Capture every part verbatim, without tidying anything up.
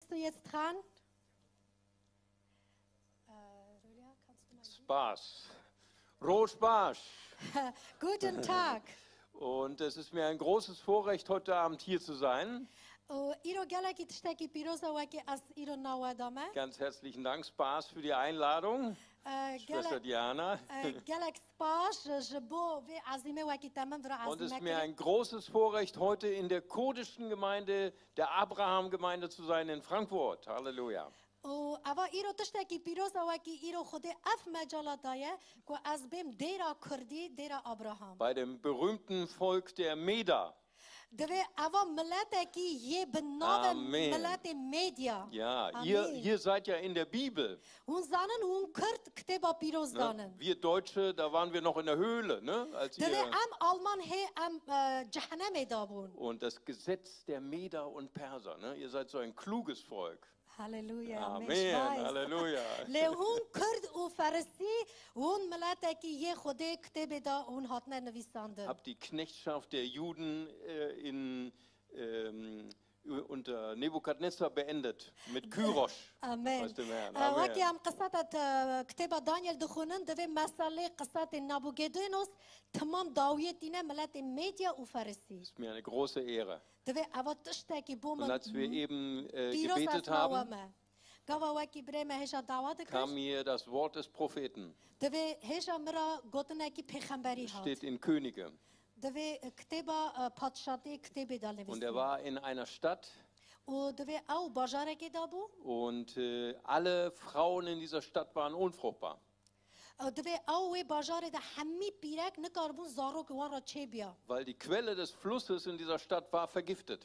Kannst du jetzt dran? Äh, Julia, kannst du mal Spaß. Roj baş. Guten Tag. Und es ist mir ein großes Vorrecht, heute Abend hier zu sein. Û îro gelekî tiştekî pîroz e wekî ez îro nawe dame. Ganz herzlichen Dank, Spaß, für die Einladung, Ee, Schwester gelek, Diana. Ee, gelek spas ji, ji bo vê ezîmê wekî te min vira. Und es ist mir ein großes Vorrecht, heute in der kurdischen Gemeinde, der Abraham-Gemeinde zu sein in Frankfurt. Halleluja. Û eva îro tiştekî pîroz e wekî îro Xwedê ev mecala daye ku ez bêm dêra Kurdî, dêra Abraham. Bei dem berühmten Volk der Meder. Divê eva miletekî yê bi navê Amen. Miletê Medya. Ja, Amen. Ihr, ihr seid ja in der Bibel. Hûn zanin hûn Kurd kitêba pîroz, ne? Danin. Wir Deutsche, da waren wir noch in der Höhle, ne? Als divê ihr em Alman hê em, e, cehenemê da bûn. Und das Gesetz der Meder und Perser, ne? Ihr seid so ein kluges Volk. Halleluja, Amen, Meşwayst. Halleluja. Lê hûn Kurd û Ferisî, hûn miletekî yê Xwedê kitêbê de hûn hatine nivîsandin. Habt die Knechtschaft der Juden, äh, in, ähm, unter Nebukadnezar beendet, mit Kyrosh. Amen. Aus dem Herrn. Ee, Amen. Wekî em qiseta te, kitêba Daniel dixwînin, divê meselê qisetê Nebukadnesos timam dawiyê tîne miletê Medya û Ferisî. Ist mir eine große Ehre. Divê eva tiştekî bo min pîroz e. Und als wir eben, äh, gebetet haben, gava wekî birê me hêja dawa dikir, kam mir das Wort des Propheten. Divê hêja min ra gotinekî pêxemberî hat. Steht in Könige. Divê, e, kitêba, e, padşatê kitêbê de nivîsî. Und er war in einer Stadt. Û divê ew bajarekê de bû. Und, äh, alle Frauen in dieser Stadt waren unfruchtbar. Divê ew wê bajarê de hemî pîrek nikaribûn zarok wan re çêbiya. Weil die Quelle des Flusses in dieser Stadt war vergiftet.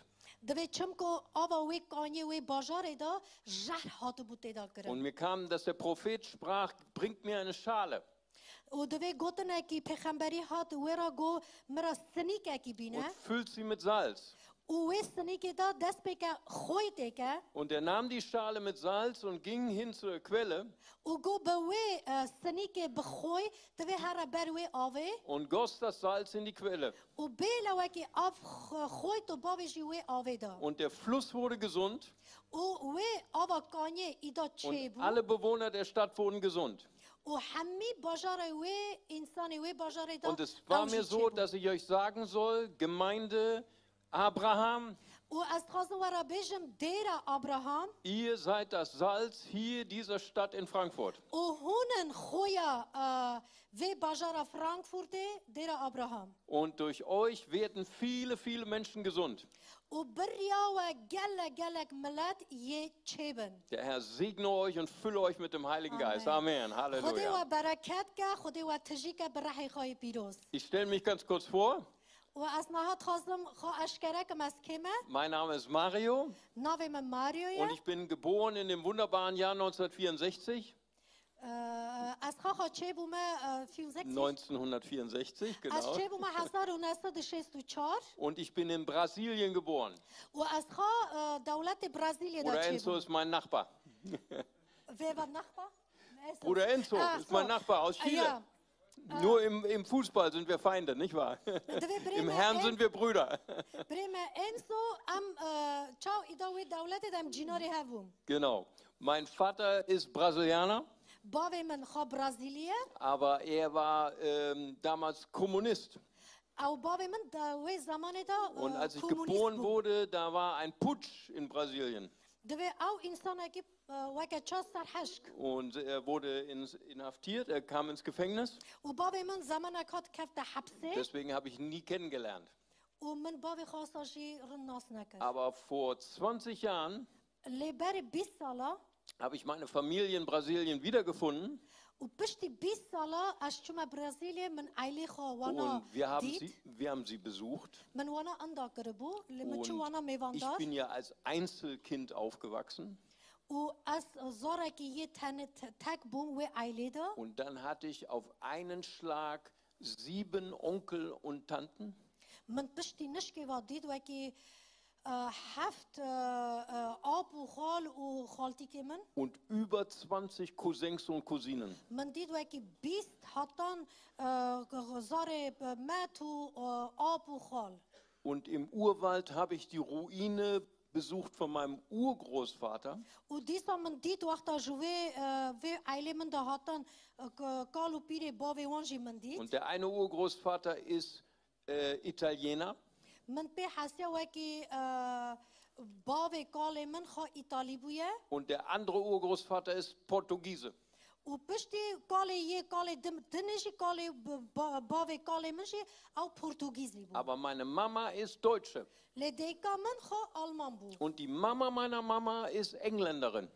Divê çimko ava wê kanyê wê bajarê de jehr hatibû têda kirin. Und mir kam, dass der Prophet sprach: „Bringt mir eine Schale.“ Û divê gotinekî pêxemberî hat wê re got, min re sinîkekî bîne. Und füllt sie mit Salz. Û wê sinîkê de dest pê ke xwê têke. Und er nahm die Schale mit Salz und ging hin zur Quelle. Û got bi wê, e, sinîkê bi xwê divê here ber wê avê. Und goss das Salz in die Quelle. Û bêle wekî av x-, xwê tu bavêjî wê avê de. Und der Fluss wurde gesund. Û wê ava kanyê îda çêbû. Und alle Bewohner der Stadt wurden gesund. Û hemî bajarê wê, însanê wê bajarê de ew jî çêbûn. Und es war mir so, dass ich euch sagen soll, Gemeinde Abraham, û ez dixwazim we re bêjim, dêra Abraham. Ihr seid das Salz hier dieser Stadt in Frankfurt. Û hûn in xwêya, e, vê bajara Frankfurtê, dêra Abraham. Und durch euch werden viele, viele Menschen gesund. Û bi riya we gelek, gelek milet yê çêbin. Der Herr segne euch und fülle euch mit dem Heiligen Geist. Amen. Amen. Halleluja. Xwedê we bereket ke, Xwedê we tijî ke bi rehê xwe yê pîroz. Ich stelle mich ganz kurz vor. Û ez niha dixwazim xwe eşkere kim, ez kê me? Mein Name ist Mario. Navê min Mario ye. Und ich bin geboren in dem wunderbaren Jahr neunzehnhundertvierundsechzig. Ee, ez xwe xwe çêbûme, e, vierundsechzig. Neunzehnhundertvierundsechzig, genau. Ez çêbûme hezar û neh sed û şêst û çar. Und ich bin in Brasilien geboren. Û ez xwe, e, dewletê Brazilyê de çêbûme. Bruder Enzo ist mein Nachbar. Vê ve nexba? Bruder Enzo ist mein Nachbar aus Chile. Ja. Nur im, im Fußball sind wir Feinde, nicht wahr? Im Herrn sind wir Brüder. Birê me Enzo, em, e, çaw îda wê dewletê de em cînarê hev bûn. Genau. Mein Vater ist Brasilianer. Bavê min xwe Brazilî ye. Aber er war, ähm, damals Kommunist. Ew bavê min de wê zemanê de, e, komûnîst bû. Und als ich geboren wurde, da war ein Putsch in Brasilien. Divê ew însanekî, e, weke çaw serhişk. Und er wurde ins-, inhaftiert, er kam ins Gefängnis. Û bavê min zemanek hat kefte hepsê. Deswegen habe ich ihn nie kennengelernt. Û min bavê xwe asla jî rind nas nekir. Aber vor zwanzig Jahren Lê berê bîst sala habe ich meine Familie in Brasilien wiedergefunden. Û piştî bîst sala ez çûme Brazilyê, min aîlê xwe wana dît. Und wir haben sie, wir haben sie besucht. Min wana enda kiribû, lê min çû wana mêvandar. Und ich bin ja als Einzelkind aufgewachsen. Û ez zarekî yê tene-, te-, tek bûm wê aîlê de. Und dann hatte ich auf einen Schlag sieben Onkel und Tanten. Min piştî nişkê va dît wekî, e, heft, e, e, ap û xal û xaltîkê min. Und über zwanzig Cousins und Cousinen. Min dît wekî bîst hetan, e, zarê, e, met û, e, ap û xal. Und im Urwald habe ich die Ruine besucht von meinem Urgroßvater. Û dîsa min dît wexta ji wê, e, vê ailê min de hatan, e, k-, kal û pîrê bavê wan jî min dît. Und der eine Urgroßvater ist äh, Italiener. Min pê hesiya wekî, e, bavê kalê min xwe Îtalî bûye. Und der andere Urgroßvater ist Portugiese. Û piştî kalê yê kalê din, dinê jî kalê b-, ba-, bavê kalê min jî ew Portugîzî bû. Aber meine Mama ist Deutsche. Lê dêka min xwe Alman bû. Und die Mama meiner Mama ist Engländerin.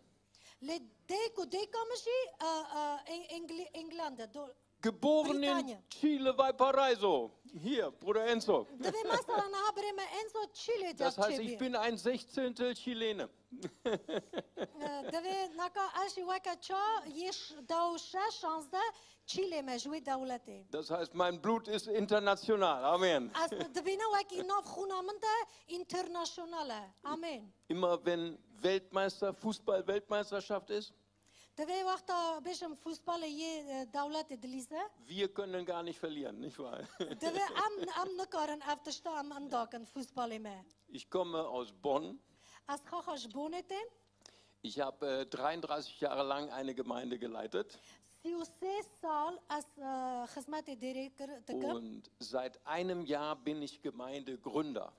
Lê dêk û dêka min jî, e, e, Eng-, Engli-, Englanda, do-, Geboren Britanya. In Chile, Valparaíso. Hier, Bruder Enzo. Divê mesela niha birê me Enzo Chile de Das heißt, ich çêbî. Bin ein Sechzehntel Chilene. E, divê naka ez jî weke ça yê ş-, dew şeş şanzdeh Chile me ji wê dewletê. Das heißt, mein Blut ist international. Amen. Ez dibîne wekî nav xûna min de international e. Amen. Immer wenn Weltmeister, Fußball-Weltmeisterschaft ist, Divê wexta bêjim fûsbalê yê, e, dewletê dilîze. Wir können gar nicht verlieren, nicht wahr? Divê em, em nikarin ev tişta em indakin fûsbalê me. Ich komme aus Bonn. Ez xaxa ji Bonê tên. Ich habe äh, dreiunddreißig Jahre lang eine Gemeinde geleitet. Sî û sê sal ez, e, xizmetê dêrê kir, dikim. Und seit einem Jahr bin ich Gemeindegründer.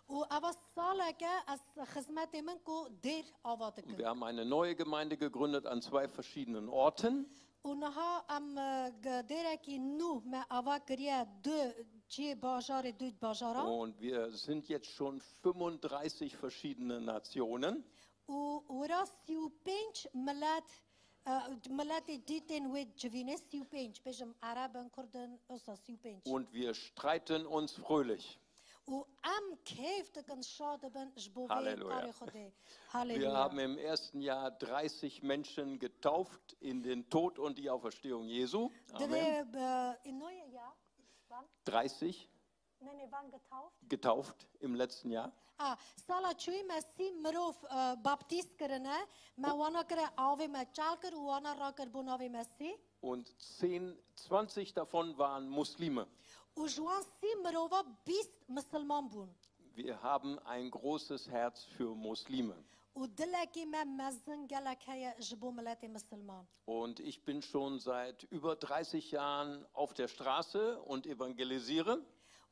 Û eva saleke ez xizmetê min ku dêr ava dikim. Wir haben eine neue Gemeinde gegründet an zwei verschiedenen Orten. Û niha em, e, ge-, dêrekî nû me ava kiriye du cihê bajarê, du bajara. Und wir sind jetzt schon fünfunddreißig verschiedene Nationen. Û wira sî û pênc milet, e, miletê dî tên wê civînê, sî û pênc. Bêjim Ereb in, Kurd in, wisa sî û pênc. Und wir streiten uns fröhlich. Û em keyf dikin, şa dibin ji bo vê Halleluja. Karê Xwedê. Wir Halleluja. Haben im ersten Jahr dreißig Menschen getauft in den Tod und die Auferstehung Jesu. Amen. Divê, e, inoye ya. Van? Dreißig Ne, ne, van getauft. Getauft im letzten Jahr. A, sala çûyî me sî mirov, e, baptîst kirine. Me wana kire avê me çal kir û wana rakir bo navê me sî. Und zehn, zwanzig davon waren Muslime. Û ji wan sî mirova bîst misilman bûn. Wir haben ein großes Herz für Muslime. Û dilekî me mezin gelek heye ji bo miletê misilman. Und ich bin schon seit über dreißig Jahren auf der Straße und evangelisiere.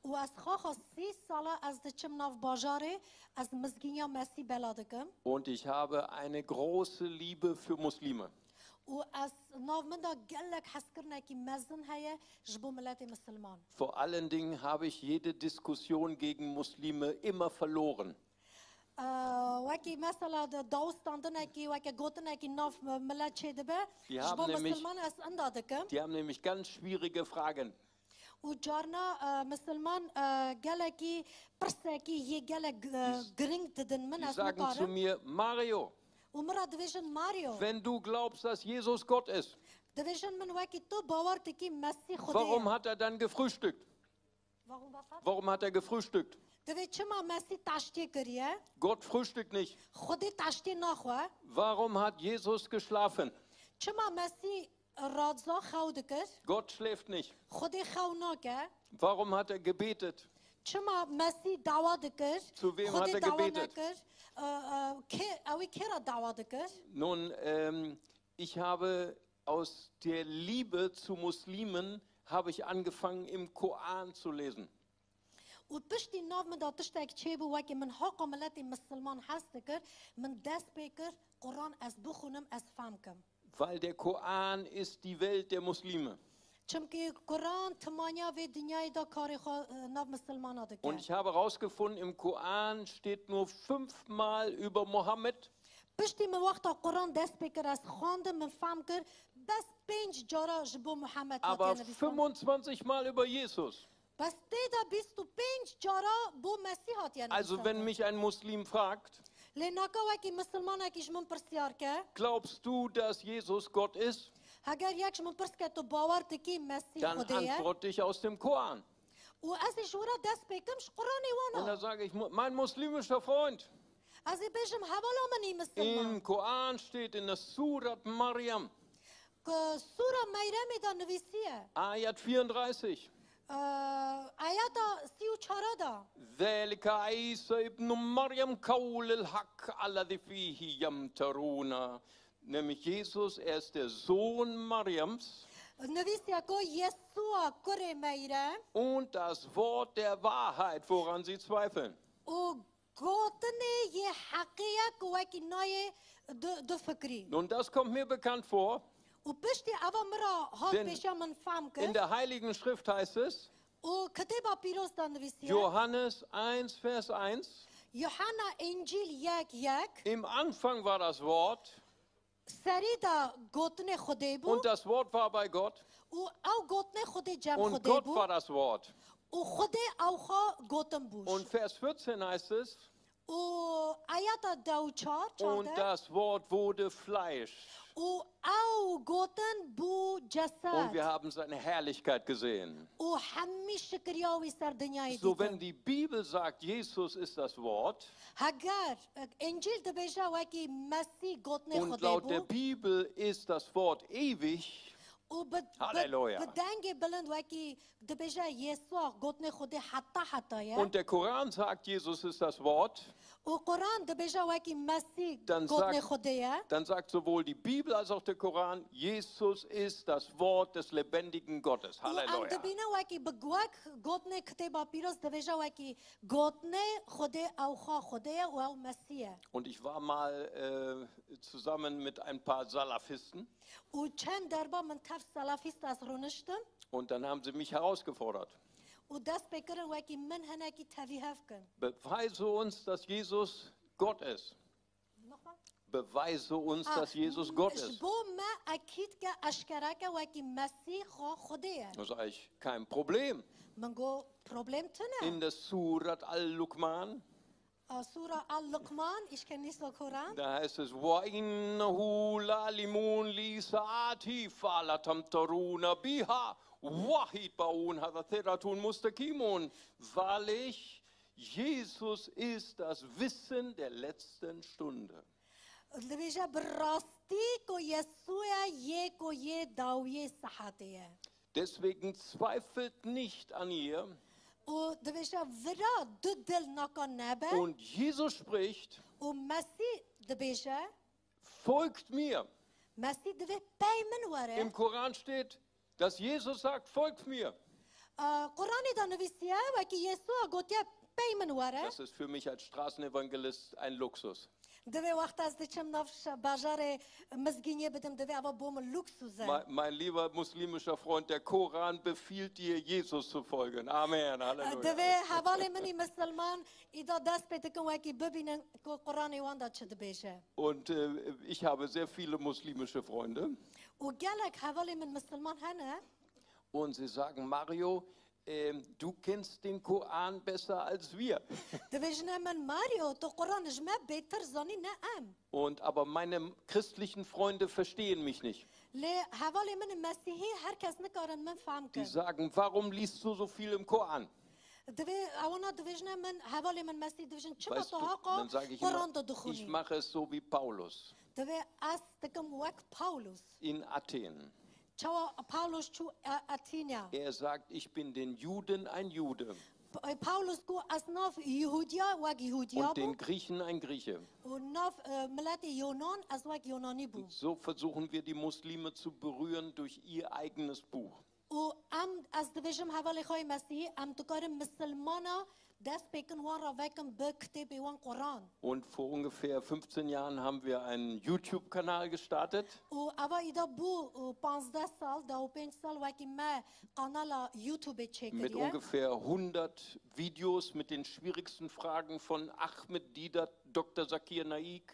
Û ez xaxa sî sala ez diçim nav bajarê, ez mizgîniya Mesî bela dikim. Und ich habe eine große Liebe für Muslime. Û ez nav min de gelek hezkirinekî mezin heye ji bo miletê misilman. Vor allen Dingen habe ich jede Diskussion gegen Muslime immer verloren. Eee, wekî mesela de dawistandinekî, weke gotinekî nav milet çêdibe, Die ji bo haben nämlich- misilman ez inda dikim. Die haben nämlich ganz schwierige Fragen. Û carna, eee, misilman, eee, gelekî pirsekî yê gelek, eee, giring didin min, Die ez sagen zu nikarim. Mir, Mario, Û min re dibêjin Mario, wenn du glaubst, dass Jesus Gott ist, dibêjin min wekî tu bawer dikî Mesîh Xwedê warum ye. Hat er dann gefrühstückt? Warum was hat? Warum hat er gefrühstückt? Divê çima Mesîh taştiyê kiriye? Gott frühstückt nicht. Xwedê taştiyê naxwe. Warum hat Jesus geschlafen? Çima Mesîh radza xew dikir? Gott schläft nicht. Xwedê xew nake. Warum hat er gebetet? Çima Mesîh dawa dikir? Zu wem hat er Xwedê dawa gebetet? Nekir. Eee, eee, kê, ew ê kê re dawa dikir? Nun, ähm, ich habe aus der Liebe zu Muslimen habe ich angefangen, im Koran zu lesen. Û piştî nav min de tiştek çêbû, wekî min haqa miletê misilman hez dikir, min dest pê kir, Quran ez bixwînim, ez fehm kim. Weil der Koran ist die Welt der Muslime. Çimkî Quran timaniya vê dinyayê de karê xwe, e, nav misilmana dike. Und ich habe herausgefunden, im Koran steht nur fünfmal über Mohammed. Piştî min wexta Quran dest pê kir, ez xwendim, min fehm kir, bes pênc cara ji bo Muhammed hatiye Aber nivîsandin. fünfundzwanzig Mal über Jesus. Bes tê de bîst û pênc cara bo Mesîh hatiye Also wenn nivîsandin. Mich ein Muslim fragt, Lê naka wekî misilmanekî ji min pirsyar ke, glaubst du, dass Jesus Gott ist? Heger yek ji min pirs ke, tu bawer dikî Mesîh Dann Xwedê ye? Antworte ich aus dem Koran. Û ez ê ji wira dest pê kim, ji Quranê Und wana. Da sage ich, mu- mein muslimischer Freund, Ez ê bêjim, hevala min î misilman. Im Koran steht in der Surat Maryam, Ku Sûra Meyremê de nivîsiye. Ayat vierunddreißig. Ee, ayeta sî û çara da. ذلك عيسى ابن مريم قول الحق الذي فيه يمترون. Nämlich Jesus, er ist der Sohn Mariams. Nivîsiye ku Yesûa kurê Meryem. Und das Wort der Wahrheit, woran sie zweifeln. Û gotinê yê heqê ye ku wekî nayê du, du fikrî. Nun, das kommt mir bekannt vor. Û piştî eva min ra hat Denn pêşiya min fam In kir. Der Heiligen Schrift heißt es, Û kitêba pîroz da nivîsiye. Johannes eins, Vers eins, Yuhanna Încîl yek yek. Im Anfang war das Wort Serî de gotinê Xwedê bû. Und das Wort war bei Gott. Û ew gotinê Xwedê cem Und Xwedê Gott bû. War das Wort. Û Xwedê ew xwe gotin bû. Und Vers vierzehn heißt es, Û ayeta de û çar, und çardeh. Das Wort wurde Fleisch. Û ew gotin bû Und ceset. Wir haben seine Herrlichkeit gesehen. Û hemî şikiriya wî ser dinyayê So, dîtin. Wenn die Bibel sagt, Jesus ist das Wort, Heger Încîl dibêje wekî Mesîh gotinê und Xwedê laut der bû. Bibel ist das Wort ewig, Û bi, Halleluja. bi, bi dengê bilind wekî dibêje Yesûa gotinê Xwedê heta heta ye. Und der Koran sagt, Jesus ist das Wort, Û Quran dibêje wekî Mesîh Dann gotinê sagt- Xwedê ye. Dann sagt sowohl die Bibel als auch der Koran, Jesus ist das Wort des lebendigen Gottes. Û em Halleluja. dibînin wekî bi wek gotinê kitêba pîroz dibêje wekî gotinê Xwedê ew xwe Xwedê ye û ew Mesîh ye. Und ich war mal äh, zusammen mit ein paar Salafisten. Û çend derba min tev salafîst ez rûniştim. Und dann haben sie mich herausgefordert. Û dest pê kirin wekî min hinekî tevî hev kin. Beweise uns, dass Jesus Gott ist. Beweise uns, Ah, dass Jesus Gott ji ist. Bo me ekîd ke eşkere ke wekî Mesîh xwe Xwedê ye. Da sage ich, kein Problem. Min got, problem tune. In der Surat Al-Luqman, A, Sura Al-Luqman, îşke nîso Koran. Da heißt es, وإنه لعلم للساعة فلا تمترون بها وهي تباعون هذا صراط مستقيم. Wahrlich, Jesus ist das Wissen der letzten Stunde. Dibêje bi rastî ku Yesû ye, yê ku yê dawiyê saetê ye. Deswegen zweifelt nicht an ihr. Û dibêje vira du dil naka nebe. Und Jesus spricht, Û Mesîh dibêje, Folgt mir. Mesîh divê pey min were. Im Koran steht, dass Jesus sagt, folgt mir. Aa, Quranê de nivîsiye, wekî Yesûa gotiye, pey min were. Das ist für mich als Straßenevangelist ein Luxus. Divê wexta ez diçim nav şe-, bajarê mizgîniyê bidim, divê eva bo min luksuz e. Mein, mein lieber muslimischer Freund, der Koran befiehlt dir, Jesus zu folgen. Amen. Halleluja. Divê hevalê min î misilman îda dest pê dikin wekî bibînin ku Quranê wan de çi dibêje. Und äh, ich habe sehr viele muslimische Freunde. Û gelek hevalê min misilman hene. Und sie sagen, Mario, ähm, du kennst den Koran besser als wir. Dibêjine min, Mario, tu Quran ji me bêtir zanî ne em. Und aber meine christlichen Freunde verstehen mich nicht. Lê hevalê min mesîhî her kes nikarin min fehm Die kin. Sagen, warum liest du so viel im Koran? Divê ewana dibêjine min, hevalê min mesîh dibêjin, çima Weißt tu du, haqa dann sage ich Quran immer, de ich dixwînî? Mache es so wie Paulus. Divê ez dikim wek Paulus. In Athen. Çawa Paulus çû E-, Athena? Er sagt, ich bin den Juden ein Jude P-, Paulus got, ez nav Yehûdiya wek Yehûdiya und den bû Griechen ein Grieche. û nav, e, miletê Yonan ez wek Yonanî bûm. So versuchen wir, die Muslime zu berühren durch ihr eigenes Buch. Û em, ez dibêjim hevalê xwe yê Mesîhî, em dikarin misilmana dest pê kin wan re vekin bi kitêbê wan Quran. Und vor ungefähr fünfzehn Jahren haben wir einen YouTube-Kanal gestartet. Û eva îda bû, û, panzdeh sal, deh û pênc sal wekî me kanala YouTube-ê Mit çêkiriye. Ungefähr hundert Videos mit den schwierigsten Fragen von Ahmed Deedat, Doktor Zakir Naik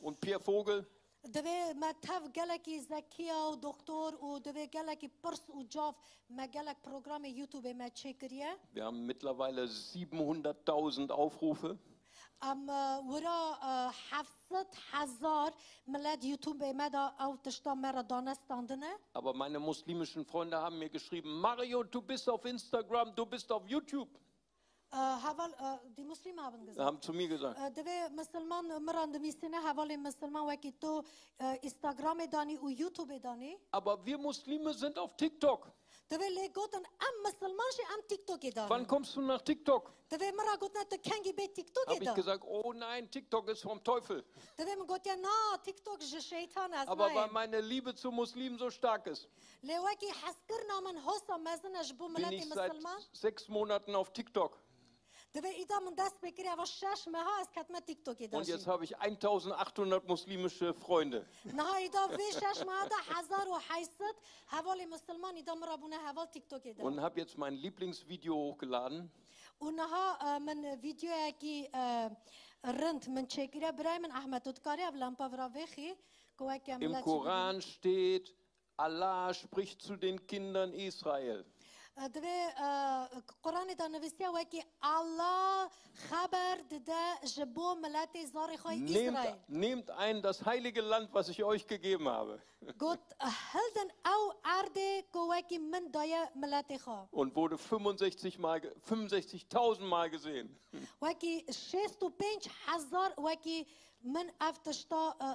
und Pierre Vogel. Divê me tev gelekî zekiya û doktor û divê gelekî pirs û cav me gelek programê YouTube-ê me çêkiriye. Wir haben mittlerweile siebenhunderttausend Aufrufe. Em, e, wira, e, heft sed hezar milet YouTube-ê me de ew tişta me re dane standine. Aber meine muslimischen Freunde haben mir geschrieben, Mario, du bist auf Instagram, du bist auf YouTube. E, heval, e, die Muslime haben gesagt. Haben zu mir gesagt. E, divê misilman min re dinivîsîne, hevalê misilman wekî tu, e, Instagramê danî û YouTube-ê danî. Aber wir Muslime sind auf TikTok. Divê lê gotin, em misilman jî em TikTokê de Wann ne. Kommst du nach TikTok? Divê min re gotine, tu kengî bê TikTokê Hab ich de. Gesagt, oh nein, TikTok ist vom Teufel. Divê min gotiye, na, TikTok ji şeytan e, ez Aber weil nayêm. Meine Liebe zu Muslimen so stark ist, Lê wekî hezkirina min hosa mezin e ji bo bin miletê ich seit misilman. Sechs Monaten auf TikTok. Divê îda min dest pê kiriye, eva şeş meha ez ketime TikTokê de Und jî. Jetzt habe ich eintausendachthundert muslimische Freunde. Niha îda vê şeş meha de hezar û heyt sed hevalê misilman îda min re bûne heval TikTokê de. Und habe jetzt mein Lieblingsvideo hochgeladen. Û niha, e, min videoyekî, e, rind min çêkiriye. Birayê min Ahmet, tu dikarî ev lampa vira vêxî, ku weke Im milet jî bibîne. Koran steht, Allah spricht zu den Kindern Israel. Divê, e, Quranê de nivîsiya wekî Allah xeber dide ji bo miletê zarê xwe yê Nehmt, Îsraîl. Nehmt ein das heilige Land, was ich euch gegeben habe. Got, hildin ew erdê ku wekî min daye miletê xwe. Und wurde fünfundsechzig Mal ge-, fünfundsechzigtausend Mal gesehen. Wekî şêst û pênc hezar wekî min ev tişta, e,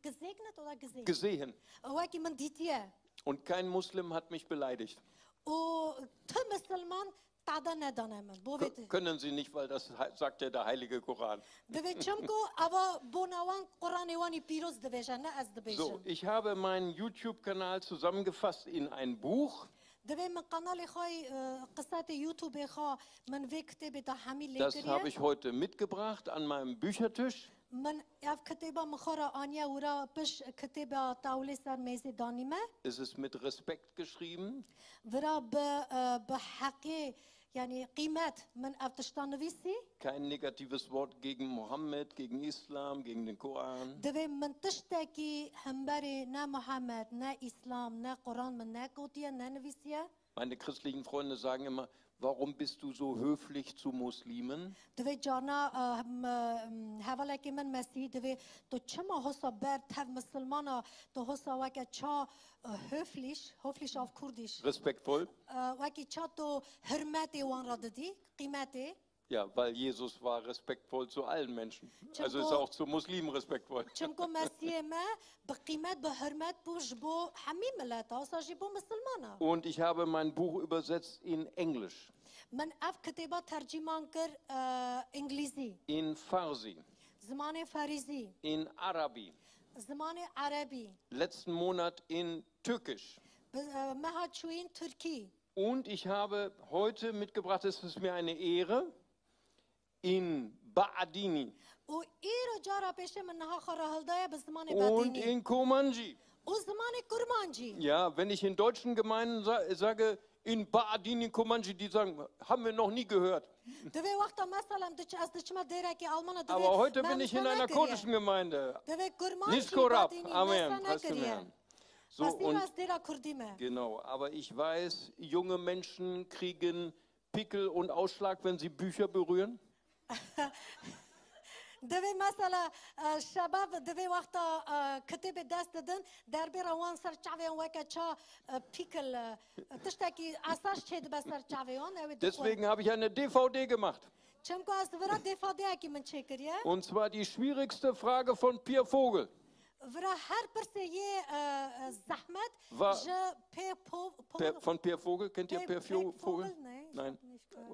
gizêk ne, to da gizêk. Gesehen. Wekî min dîtiye. Und kein Muslim hat mich beleidigt. Û tu misilman tada nedane min. Bo vê Kö-, ti- können sie nicht, weil das he-, sagt ja der heilige Koran. Divê çimku ava bona wan Quranê wan î pîroz dibêje, ne ez dibêjim. So, ich habe meinen YouTube-Kanal zusammengefasst in ein Buch. Divê min qenalê xwe, e, qiseta YouTubeê xwe min vê kitêbê de hemî lê kiriye. Das habe ich heute mitgebracht an meinem Büchertisch. Min ev kitêba min xwe re aniye wira pişt kitêba tawlê ser mêzê danîme. Es ist mit Respekt geschrieben. Vira bi, e, bi heqê, yanî qîmet min ev tişta nivîsî. Kein negatives Wort gegen Mohammed, gegen Islam, gegen den Koran. Divê min tiştekî hemberê ne Muhammed, ne Îslam, ne Quran min negotiye, nenivîsiye. Meine christlichen Freunde sagen immer, warum bist du so höflich zu Muslimen? Divê carna, e, m-, m-, hevalekê min Mesîhî divê, tu çima hosa ber tev misilmana, tu hosa weke ça, e, höflich, höflich auf Kurdisch. Respektvoll. E, wekî ça tu hürmetê wan re didî, qîmetê. Ja, weil Jesus war respektvoll zu allen Menschen. Also ist er auch zu Muslimen respektvoll. Çimko Mesîhê me bi qîmet, bi hurmet bû ji bo hemî mileta, wisa jî bo misilmana. Und ich habe mein Buch übersetzt in Englisch. Min ev kitêba tercîman kir, e, îngilîzî. In Farsi. Zimanê Farîzî. In Arabi. Zimanê Erebî. Letzten Monat in Türkisch. Bi, e, meha çûyîn Tirkî. Und ich habe heute mitgebracht, es ist mir eine Ehre, in Baadini. Û îro cara pêşê min niha xwe re hildaye bi zimanê Badînî. Und in Kurmanji. Û zimanê Kurmancî. Ja, wenn ich in deutschen Gemeinden sa-, sage, in Baadini Kurmanji, die sagen, haben wir noch nie gehört. Divê wexta mesela diç-, ez diçime dêrekî Almana, divê Aber heute bin ich in einer kurdischen Gemeinde. Divê Kurmancî, Niskorab. Badînî, Amen. Preis dem Herrn. So, und genau, aber ich weiß, junge Menschen kriegen Pickel und Ausschlag, wenn sie Bücher berühren. Divê mesela, e, şebab divê wexta, e, kitêbê dest didin, derbê re wan ser çavê wan weke ça, e, pîkil, e, tiştekî esas çêdibe ser çavê wan, ew ê dixwin. Deswegen habe ich eine D V D gemacht. Çimku ez vira D V D yekî min çêkiriye. Und zwar die schwierigste Frage von Pierre Vogel. Vira her pirsê yê, e, e, zehmet ji Pe-, Po-, Po-, Pe-, von Pierre Vogel, kennt ihr Pe-, Pierre Vogel? Nein? Nein?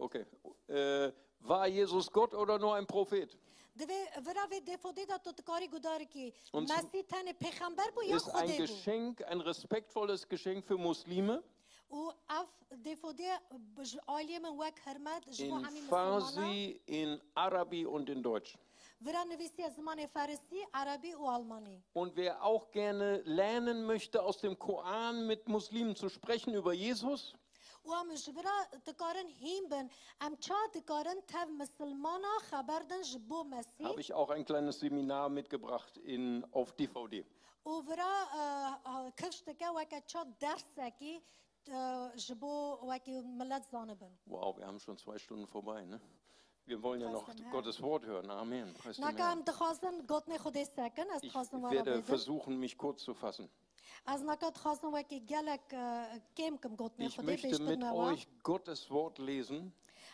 Okay. Äh, war Jesus Gott oder nur ein Prophet? Divê vira vê D V D de tu dikarî guhdar kî. Mesîh tenê pêxember bû ya Xwedê bû? Ist ein Geschenk, ein respektvolles Geschenk für Muslime. Û ev D V D ji aliyê min wek hurmet ji bo hemî misilmanan. In Farsi, in Arabi und in Deutsch. Vira nivîsiye zimanê Farisî, Erebî û Almanî. Und wer auch gerne lernen möchte, aus dem Koran mit Muslimen zu sprechen über Jesus, Û em ji vira dikarin hîn bin, em ça dikarin tev misilmana xeber din ji bo Mesîh. Habe ich auch ein kleines Seminar mitgebracht in, auf D V D. Û vira, e, e, kifş dike weke ça dersekî e, ji bo wekî millet zanibin. Wow, wir haben schon zwei Stunden vorbei, ne? Wir wollen ja noch Gottes Wort hören. Amen. Preis dem Herrn. Naka em dixwazin gotinê Xwedê sekin, ez dixwazim we re bêjim. Ich werde versuchen, mich kurz zu fassen. Ez naka dixwazim wekî gelek, e, kêm kim gotinê Xwedê bêjtim me we. Ich möchte mit euch Gottes Wort lesen.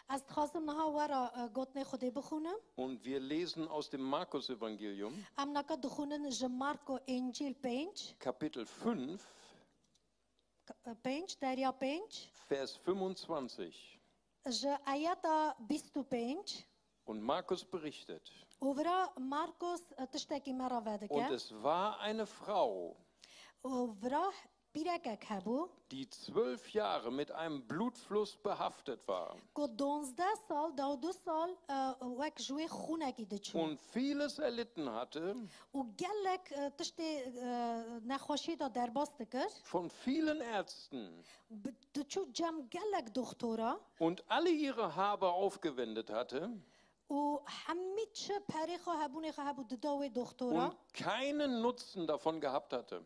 Ez dixwazim niha we re, e, gotinê Xwedê bixwînim. Und wir lesen aus dem Markus-Evangelium. Em naka dixwînin ji Marko Încîl pênc. Kapitel fünf. K-, pênc, Derya pênc, Vers fünfundzwanzig. Ji ayeta bîst û pênc. Und Markus berichtet. Û vira Markus tiştekî me re vedike. Und es war eine Frau, Û vira pîrekek hebû, die zwölf Jahre mit einem Blutfluss behaftet war. Ku donzdeh sal, deh û du sal e, wek ji wê xûnekî diçû. Und vieles erlitten hatte. Û gelek e, tiştê e, nexweşiyê de derbas dikir. Von vielen Ärzten. Bi- Diçû cem gelek doxtora. Und alle ihre Habe aufgewendet hatte. Û hemî çi perê xwe hebûnê xwe hebû dida wê doxtora. Und keinen Nutzen davon gehabt hatte.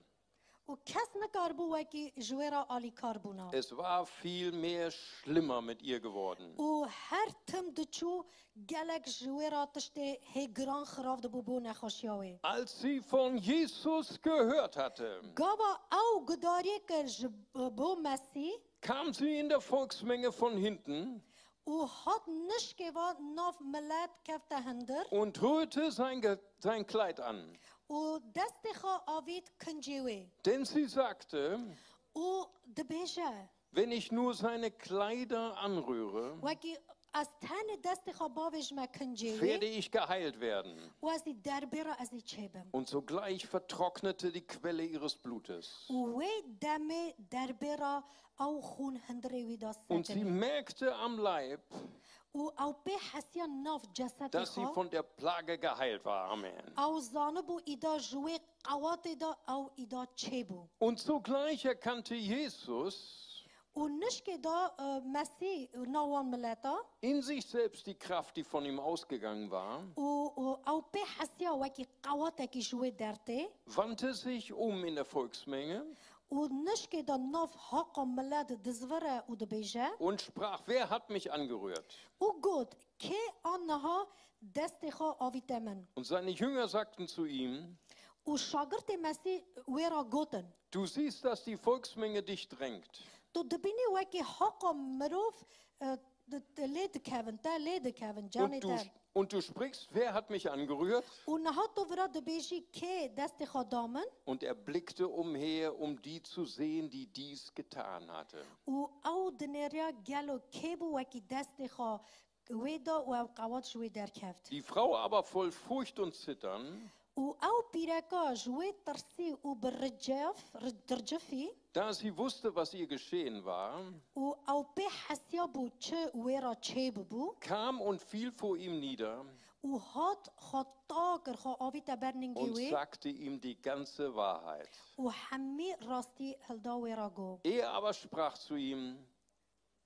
Û kes nikaribû wekî ji wê re alîkar bûna. Es war viel mehr schlimmer mit ihr geworden. Û her tim diçû gelek ji wê re tiştê hê giran xirav dibû bo nexweşiya wê. Als sie von Jesus gehört hatte, Gava ew gudariyê kir ji bo Mesîh, kam sie in der Volksmenge von hinten. Û hat nişkê ve nav milet kefte hindir. Und rührte sein, sein Kleid an. Û destê xwe avît kincê wê. Denn sie sagte, Û dibêje, Wenn ich nur seine Kleider anrühre, Wekî ez tenê destê xwe bavêjime kincê wê, werde ich geheilt werden. Û ez ê derbê re ez ê çêbim. Und sogleich vertrocknete die Quelle ihres Blutes. Û wê demê derbê re ew xûn hundirê wî de sekinî. Und sie merkte am Leib, Û ew pê hesiya nav cesedê xwe. Dass sie von der Plage geheilt war. Amen. Ew zanibû îda ji wê qewatê de ew îda çêbû. Und sogleich erkannte Jesus, Û nişkê de e, Mesîh nav wan mileta. In sich selbst die Kraft, die von ihm ausgegangen war. Û, û ew pê hesiya wekî qewatekî ji wê dertê. Wandte sich um in der Volksmenge. Û nişkê de nav haqa milet dizvire û dibêje. Und sprach: Wer hat mich angerührt? Û got, kê a niha destê xwe avîte min? Und seine Jünger sagten zu ihm: Û şagirtê Mesîh wê re gotin, Du siehst, dass die Volksmenge dich drängt. Tu dibînî wekî haqa mirov e, di- di- lê dikevin, te lê dikevin, canê Und du, te. Und du sprichst: Wer hat mich angerührt? Û niha tu vira dibêjî, kê destê xwe da min? Und er blickte umher, um die zu sehen, die dies getan hatte. Û ew dinêriya gelo kê bû wekî destê xwe wê da û ew qewat ji wê derkeft. Die Frau aber voll Furcht und Zittern Û ew pîreka ji wê tirsî û bi ricef, ri- dircifî, da sie wusste, was ihr geschehen war, û ew pê hesiyabû çi wê re çêbibû, kam und fiel vor ihm nieder û hat xwe ta kir, xwe avîte ber ningê und wê sagte ihm die ganze Wahrheit. Û hemî rastî hilda wê re got. Er aber sprach zu ihm: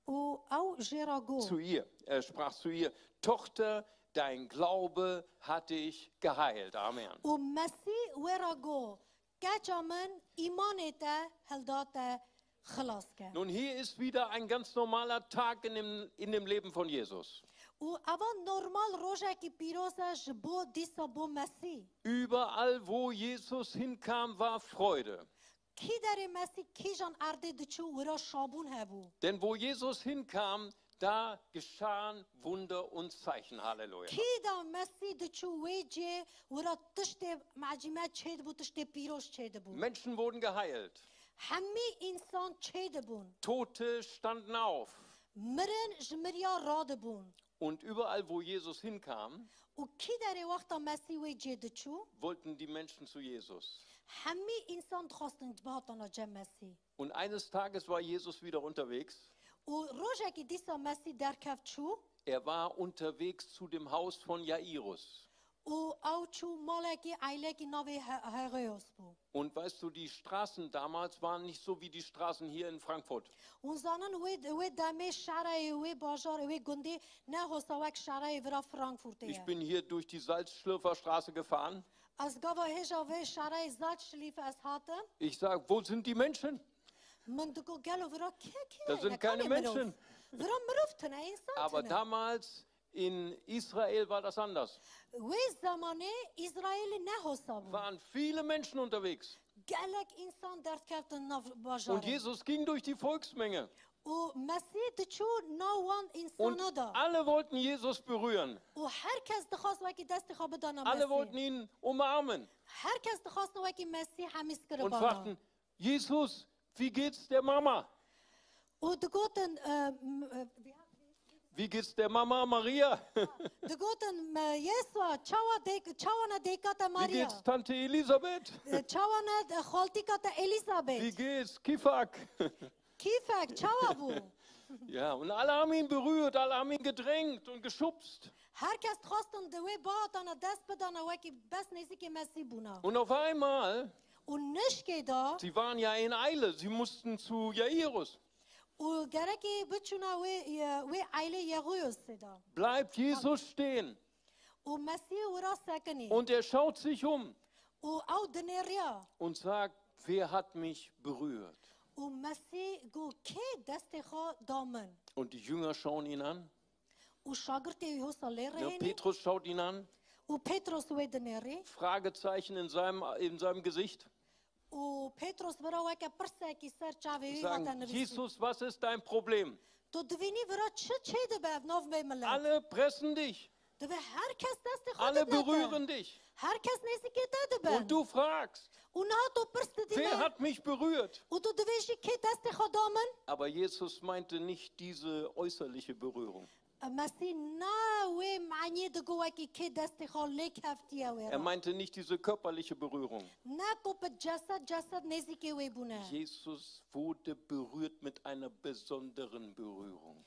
Û ew jê re got. Zu ihr, er sprach zu ihr: Tochter, dein Glaube hat dich geheilt. Amen. Û Mesîh wê re got, keça min, îmanê te hilda te xilas ke. Nun, hier ist wieder ein ganz normaler Tag in dem, in dem Leben von Jesus. Û eva normal rojekî pîroz e ji bo dîsa bo Mesîh. Überall, wo Jesus hinkam, war Freude. Kî derê Mesîh kîjan erdê diçû wira şabûn hebû. Denn wo Jesus hinkam, da geschahen Wunder und Zeichen. Halleluja. Kî da Mesîh diçû wê cê wira tiştê mecîme çêdibû, tiştê pîroz çêdibû. Menschen wurden geheilt. Hemî însan çêdibûn. Tote standen auf. Mirin ji miriya radibûn. Und überall, wo Jesus hinkam, Û kî derê wexta Mesîh wê cê diçû, wollten die Menschen zu Jesus. Hemî însan dixwastin bihatana cem Mesîh. Und eines Tages war Jesus wieder unterwegs. Û rojekî dîsa Mesîh derkev çû. Er war unterwegs zu dem Haus von Jairus. Û ew çû malekî eylekî navê He- Hereos bû. Und weißt du, die Straßen damals waren nicht so wie die Straßen hier in Frankfurt. Hûn zanin wê wê demê şereyê wê bajarê wê gundê ne hosa wek şereyê vira Frankfurtê ye. Ich bin hier durch die Salzschlürferstraße gefahren. Ez gava hêja vê şereyê Salzschlürfe ez hatim. Ich sag, wo sind die Menschen? Min digot, gelo vira kê kê? Das sind keine Menschen. Vira mirov tune, însan tune. Aber damals In Israel war das anders. Wê zemanê Îsraîlê ne hosa bû. Waren viele Menschen unterwegs. Gelek însan derdkeftin nav bajarê. Und Jesus ging durch die Volksmenge. Û Mesîh diçû nav wan însana da. Und alle wollten Jesus berühren. Û her kes dixwast wekî destê xwe bidana Mesîh. Alle wollten ihn umarmen. Her kes dixwastin wekî Mesîh hemîz kiribana. Und fragten, Jesus, Wie geht's der Mama? û digotin, e, m- e, Wie geht's der Mama Maria? digotin, me, Yesûa, çawa dê- çawa ne dêka te Wie Maria? Geht's Tante Elisabeth? E, çawa ne, e, xaltîka te Wie Elizabeth? Geht's Kifak? Kîfek, çawa bû? Ja, und alle haben ihn berührt, alle haben ihn gedrängt und geschubst. Her kes dixwastin di wê bihatana dest bidana wekî bes nêzîkê Mesîh bûna. Und auf einmal, Û nişkê da, sie waren ja in Eile, sie mussten zu Jairus. û gerekê biçûna wê, wê eylê Yexuyosê da. Bleibt Jesus stehen Û Mesîh wira sekinî. Und er schaut sich um Û ew dinêriya. Und sagt, wer hat mich berührt? Û Mesîh got, kê destê xwe da min? Und die Jünger schauen ihn an. Û şagirtê wî hosa lê Ja, rehênî. Petrus schaut ihn an. Û Petros wê dinêrî. Fragezeichen in seinem, in seinem Gesicht. Û Petros bira weke pirsekî ser çavê wî hate Sagen, nivîsî. Jesus, was ist dein Problem? Tu divînî vira çi çê dibe ev nav vê milet? Alle pressen dich. Divê her kes destê xwe Alle didine te. Berühren dich. Her kes nêzîkê te dibe. Und du fragst, Û niha tu pirs didî wer me. Hat mich berührt? Û tu divêjî kê destê xwe da min? Aber Jesus meinte nicht diese äußerliche Berührung. Mesîh ne wê maniyê digo wekî kê destê xwe lê keftiye wê Er re. Meinte nicht diese körperliche Berührung. Ne ku bi cesed cesed nêzîkê wê bûne. Jesus wurde berührt mit einer besonderen Berührung.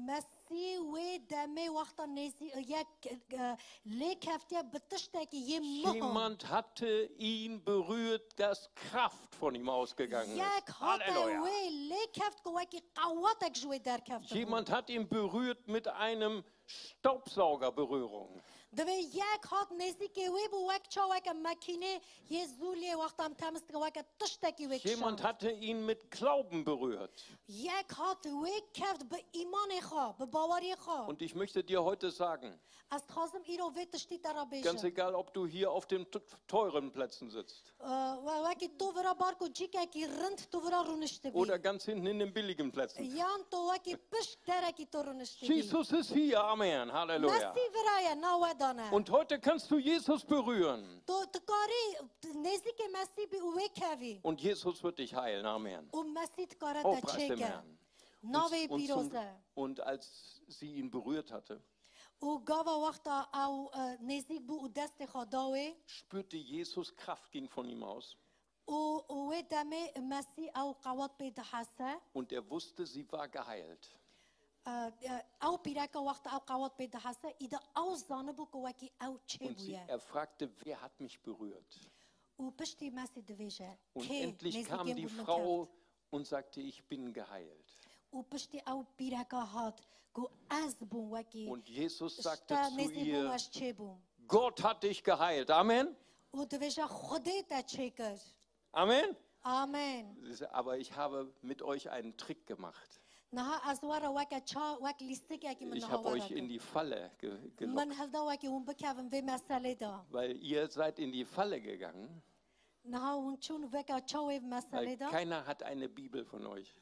Mesîh wê demê wexta nêzî yek e, lê keftiye bi tiştekî yê miho. Jemand hatte ihn berührt, dass Kraft von ihm ausgegangen ist. Yek hate Halleluja. Wê lê keft ku wekî qewetek ji wê derkeftiye. Jemand hat ihn berührt mit einem Staubsauger-Berührung. Divê yek hat nêzîkê wê bû wek çaweke makînê yê zûliyê wexta em temiz dike weke tiştekî wê Jemand kişand. Hatte ihn mit Glauben berührt. Yek hat wê keft bi îmanê xwe, bi baweriyê xwe. Und ich möchte dir heute sagen, Ez dixwazim îro vê tiştî te re ganz bêjim. Egal, ob du hier auf den t- teuren Plätzen sitzt Ee, we- wekî tu vira bar ku cîkekî rind tu vira rûniştibî. Oder ganz hinten in den billigen Plätzen. Yan tu wekî pişt derekî tu rûniştibî. Jesus ist hier, Amen, Halleluja. Mesîh vira ye, na we dane. Und heute kannst du Jesus berühren. Tu dikarî nêzîkê Mesîh bî û wê kevî. Und Jesus wird dich heilen, Amen. Û Mesîh dikare Oh, te preis dem çêke. Herrn. Navê Und, pîroz zum, e. Und als sie ihn berührt hatte, Û gava wexta ew e, nêzîk bû û destê xwe da wê. Spürte Jesus, Kraft ging von ihm aus. Û û wê demê Mesîh ew qewat pê dihese. Und er wusste, sie war geheilt. E, e, Ew pîreka wexta ew qewat pê dihese, îda ew zanibû ku wekî ew çê Und sie, bûye. Er fragte, wer hat mich berührt? Û piştî Mesîh divêje, Und kê endlich kam nêzîkê die bû min Frau keft? Und sagte, ich bin geheilt. Û piştî ew pîreka hat ku ez bûm wekî Und Jesus ji sagte te zu nêzîk bûm, ihr, ez çê bûm. Gott hat dich geheilt. Amen. Û divêje Xwedê te çê kir. Amen. Amen. Aber ich habe mit euch einen Trick gemacht. Niha ez we re weke ça wek lîstikekî min Ich niha habe we euch re in kir. Die Falle ge Min gelockt. Hilda wekî hûn bikevin vê meselê de. Weil ihr seid in die Falle gegangen. Niha hûn çûn veka çawê meselê Weil de. Keiner hat eine Bibel von euch.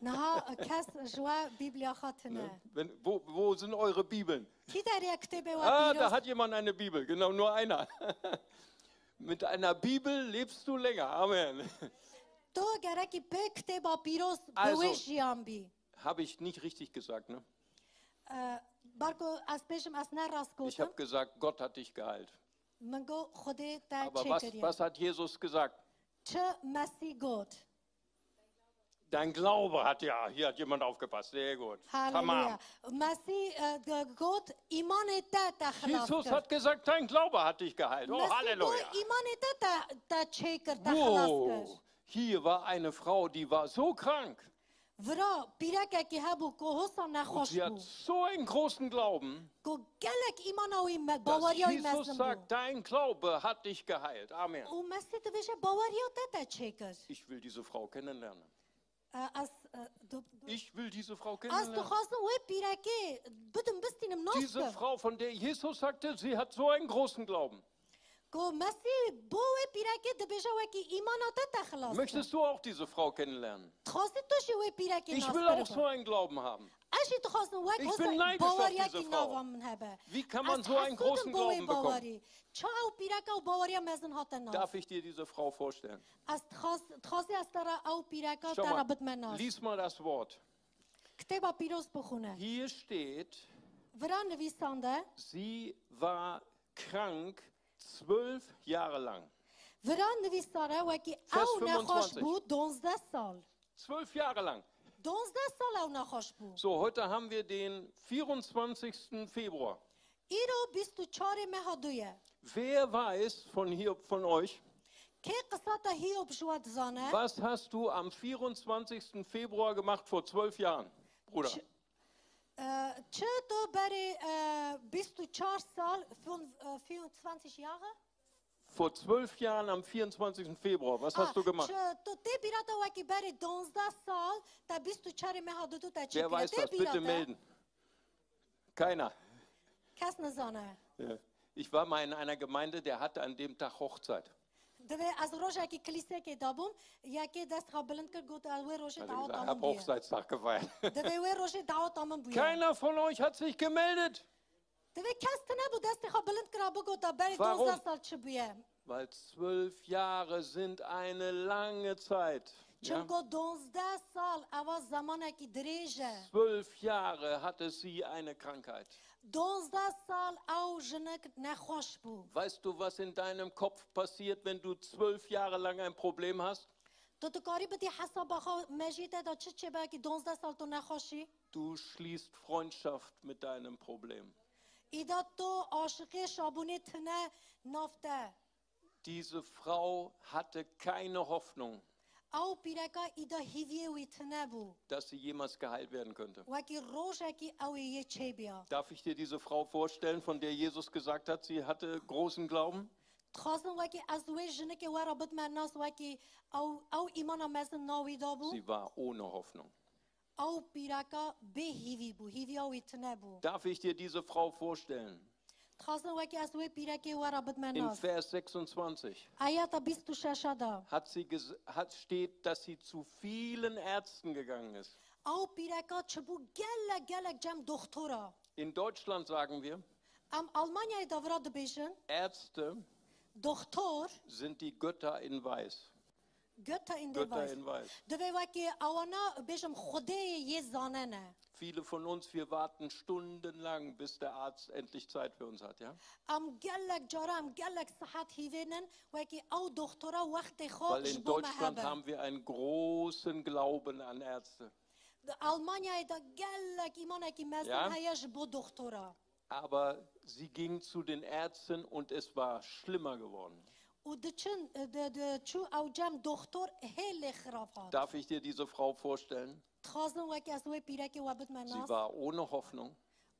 Niha kes ji we Bîbliya xwe tine. Ne? Wenn, wo, wo sind eure Bibeln? Kî derê kitêbê we Ah, da pîroz? Hat jemand eine Bibel. Genau, nur einer. Mit einer Bibel lebst du länger. Amen. Tu gerekî pê kitêba pîroz bi Also, wê jiyan bî. Habe ich nicht richtig gesagt, ne? Ee, Barko, ez pêşim ez ne rast Ich gotim. Habe gesagt, Gott hat dich geheilt. Min got Xwedê te Aber was, çêkiriye. Was hat Jesus gesagt? Çi Mesîh got? Dein Glaube hat, ja, hier hat jemand aufgepasst. Sehr gut. Haleluya. Tamam. Mesîh e, g- got, îmanê te te xilas Jesus kir. Hat gesagt, dein Glaube hat dich geheilt. Oh, Mesîh Halleluja. Got, îmanê te te, te çêkir, te xilas kir. Wow. Hier war eine Frau, die war so krank. Vira pîrekekî hebû ku hosa Und nexweş sie hat bû. So einen großen Glauben, Ku gelek îmana wî me, dass baweriya wî Jesus mezin bû. Sagt, dein Glaube hat dich geheilt. Amen. Û Mesîh dibêje baweriya te te çêkir. Ich will diese Frau kennenlernen. E, Ez, e, du- du- Ich will diese Frau ez kennenlernen. Dixwazim wê pîrekê bidim bistînim nas Diese kim. Frau, von der Jesus sagte, sie hat so einen großen Glauben. Ku Mesîh bo wê pîrekê dibêje, wekî îmana te te xilas kir. Möchtest du auch diese Frau kennenlernen? Dixwazî tu jî wê pîrekê Ich nas will auch bikî? So einen Glauben haben. Ez jî dixwazim wek Ich bin wek neidisch auf baweriyekî diese Frau. Nava min hebe. Wie kann man Ez so einen großen hesûdim bo wê Glauben bekommen? Bawerî. Ça ew pîreka û baweriya mezin hate nas? Darf ich dir diese Frau vorstellen? Ez dixwaz-, dixwazî ez te re ew pîreka Schau te re mal, bidime nas. Lies mal das Wort. Kitêba pîroz bixwîne. Hier steht, Vira nivîsande. Sie war krank zwölf Jahre lang. Vira nivîsare wekî Vers ew nexweş fünfundzwanzig. Bû donzdeh sal. Zwölf Jahre lang. Donzdeh sal ew nexweş bû. So, heute haben wir den vierundzwanzigsten Februar. Îro bîst û çarê meha du ye. Wer weiß von hier, von euch, Kê qisa te hîyo bi ji we dizane? Was hast du am vierundzwanzigsten Februar gemacht vor zwölf Jahren, Bruder? Ç-, e, çi tu berê, e, bîst û çar sal, fün-, e, fünfundzwanzig Jahre? Vor zwölf Jahren am vierundzwanzigsten Februar, was hast du gemacht? Çi tu tê bîra te wekî berê donzdeh sal, te bîst û çarê meha du du te çi Wer weiß Tê das? bîra Bitte te? Melden. Keiner. Kes nizane. Ja. Ich war mal in einer Gemeinde, der hatte an dem Tag Hochzeit. Divê ez rojekî kilîsekê de bûm, yekê dest xwe bilind kir, got, "Ez wê rojê Hat er daweta gesagt, min hab bûye." Hochzeitstag gefeiert. Divê wê rojê daweta min bûye. Keiner von euch hat sich gemeldet. Divê kes tune bû destê xwe bilind kira, bigota berê Warum? Donzdeh sal çi bûye? Weil zwölf Jahre sind eine lange Zeit. Ja? Çimko donzdeh sal eva zemanekî dirêj e. Zwölf Jahre hatte sie eine Krankheit. Donzdeh sal ew jinik nexweş bû. Weißt du, was in deinem Kopf passiert, wenn du zwölf Jahre lang ein Problem hast? Tu dikarî bidî hesaba xwe mejiyê te de çi çêbe ki donzdeh sal tu nexweşî? Du schließt Freundschaft mit deinem Problem. Îda tu aşiqê şabûnê tune nav te. Diese Frau hatte keine Hoffnung, Ew pîreka îda hîviyê wî tune bû. dass sie jemals geheilt werden könnte. Wekî rojekî ew ê yê çêbiya. Darf ich dir diese Frau vorstellen, von der Jesus gesagt hat, sie hatte großen Glauben? Dixwazim wekî ez wê jinikê we re bidime nas, wekî ew, ew îmana mezin navî da bû. Sie war ohne Hoffnung. Ew pîreka bê hîvî bû, hîviya wî tune bû. Darf ich dir diese Frau vorstellen? Dixwazim wekî ez wê pîrekê we re bidime Im nas. Vers sechsundzwanzig Ayeta bîst û şeş de. hat sie ges- hat, steht, dass sie zu vielen Ärzten gegangen ist. Ew pîreka çibû gelek gelek cem doxtora. In Deutschland sagen wir, Em Almanyayê de vira dibêjin, Ärzte doxtor, sind die Götter in Weiß. Götter in Götter Weiß. In Weiß. Divê wekî ewana bêjim xwedê yê zanene. Viele von uns, wir warten stundenlang, bis der Arzt endlich Zeit für uns hat. Ja? Em gelek cara, em gelek sihet hîvênin, wekî ew doxtora wextê xwe Weil ji in bo me Deutschland hebe. Haben wir einen großen Glauben an Ärzte. Di Almanyayê de gelek îmanekî mezin Ja? Heye ji bo doxtora. Aber sie ging zu den Ärzten und es war schlimmer geworden. Û diçin, di, di, çû ew cem doxtor hê lê xirab hat. Darf ich dir diese Frau vorstellen? Dixwazim wekî ez wê pîrekê we bidime Sie nas. War ohne Hoffnung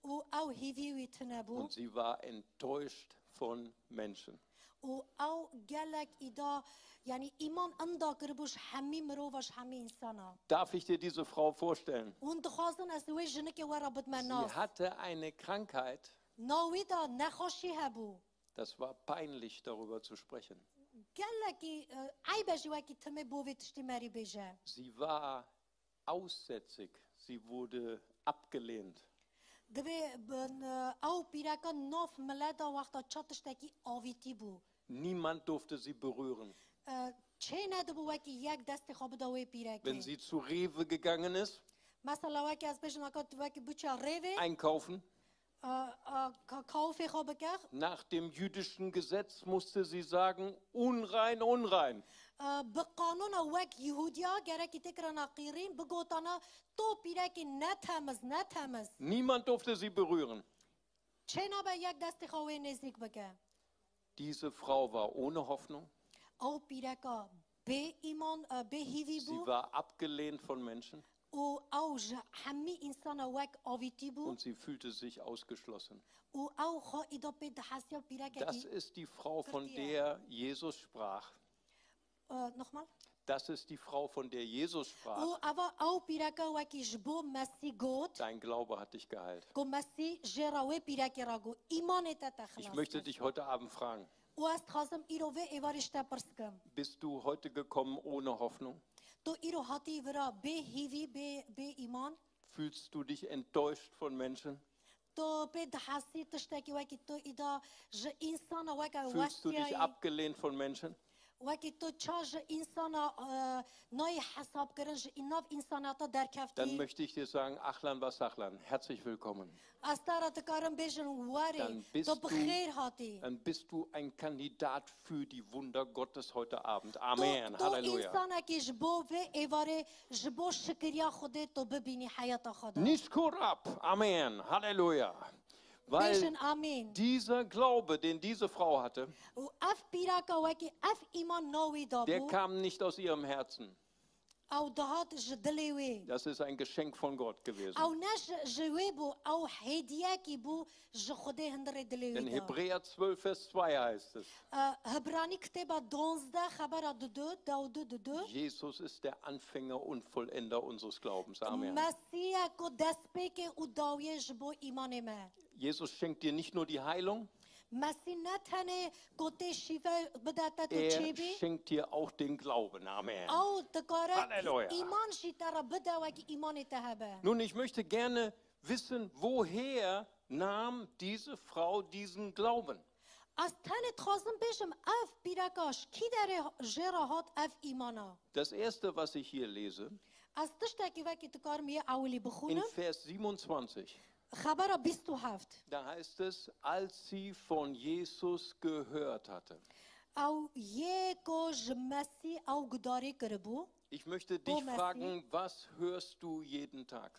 Û ew hîvî wî tune bû. Und sie war enttäuscht von Menschen. Û ew gelek îda, yanî îman inda kiribû ji hemî mirova, ji hemî însana. Darf ich dir diese Frau vorstellen? Hûn dixwazin ez wê jinikê we re bidime nas. Sie hatte eine Krankheit. Nav wî de nexweşî hebû. Das war peinlich, darüber zu sprechen. Gelekî, e, eyb e jî wekî timê bo vê tiştî merî bêje. Sie war aussätzig. Sie wurde abgelehnt. Divê bin, e, ew pîreka nav milet de wexta ça tiştekî avîtî bû. Niemand durfte sie berühren. E, çê nedibû wekî yek destê xwe bide wê pîrekê. Wenn sie zu Rewe gegangen ist, Mesela wekî ez bêjim, eka tu wekî biçiya rêvê, einkaufen, e, e, ka-, kaufê xwe bike, nach dem jüdischen Gesetz musste sie sagen, unrein, unrein. e, bi qanûna wek Yihûdiya gerekî tê kirana qîrîn, bigotana, to pîrekî ne temiz, ne temiz. Niemand durfte sie berühren. Çê nabe yek destê xwe wê nêzîk bike. Diese Frau war ohne Hoffnung. Ew pîreka bê îman, e, bê hîvî Sie bû war abgelehnt von Menschen û ew ji hemî însana wek avîtî bû und sie fühlte sich ausgeschlossen. Û ew xwe îda pê dihesiya pîrekekî. Das ist die Frau, von der Jesus sprach. E, nochmal? Das ist die Frau, von der Jesus sprach. Û eva ew pîreka wekî ji bo Mesî got, Dein Glaube hat dich geheilt. ku Mesî jê re wê pîrekê re got, îmanê te te Ich xilas möchte kir. Dich heute Abend fragen, Û ez dixwazim îro vê êvarê ji te pirs kim. Bist du heute gekommen ohne Hoffnung? Tu îro hatî vira bê hîvî, bê, bê îman? Fühlst du dich enttäuscht von Menschen? Tu pê dihesî tiştekî wekî tu îda ji însana weke Fühlst du dich westiyayî? Abgelehnt von Menschen? Wekî tu ça ji însana, e, nayê hesabkirin, ji nav însana te derkeftî? Dann möchte ich dir sagen, Ahlan wa Sahlan, herzlich willkommen. Ez te re dikarim bêjin, werê, Dann bist tu bi du, xêr hatî. Dann bist du ein Kandidat für die Wunder Gottes heute Abend. Tu, Amen. Tu Halleluja. Însanekî ji bo vê êvarê, ji bo şikiriya Xwedê tu bibînî heyata xwe de. Nishkurab. Amen. Halleluja. Weil Bêjin amîn. Dieser Glaube, den diese Frau hatte, Û ev pîreka wekî ev îman navî da der bû, kam nicht aus ihrem Herzen. Ew dihat ji dilê wê. Das ist ein Geschenk von Gott gewesen. Ew ne ji, ji wê bû, ew hêdiyekî bû ji Xwedê hundirê dilê wê de. In Hebräer zwölf, Vers zwei heißt es, E, Hebranî kitêba donzdeh xebera didu, dew du didu. Jesus ist der Anfänger und Vollender unseres Glaubens. Amen. Mesîh ye ku destpêkê û dawiyê ji bo îmanê me. Jesus schenkt dir nicht nur die Heilung, Mesîh ne tenê ku tê şîve bide te tu Er çêbî, schenkt dir auch den Glauben. Amen. Ew dikare Halleluja. Îman jî te re bide wekî îmanê te hebe. Nun, ich möchte gerne wissen, woher nahm diese Frau diesen Glauben? Ez tenê dixwazim bêjim, ev pîreka ji kî derê jê re hat ev îmana? Das erste, was ich hier lese, Ez tiştekî wekî dikarim yê ewilî in bixwînim. Vers siebenundzwanzig. Xebera bîst û heft. Da heißt es, als sie von Jesus gehört hatte. Ew yê ku ji Mesîh ew gudarî kiribû. Ich möchte dich fragen, was hörst du jeden Tag?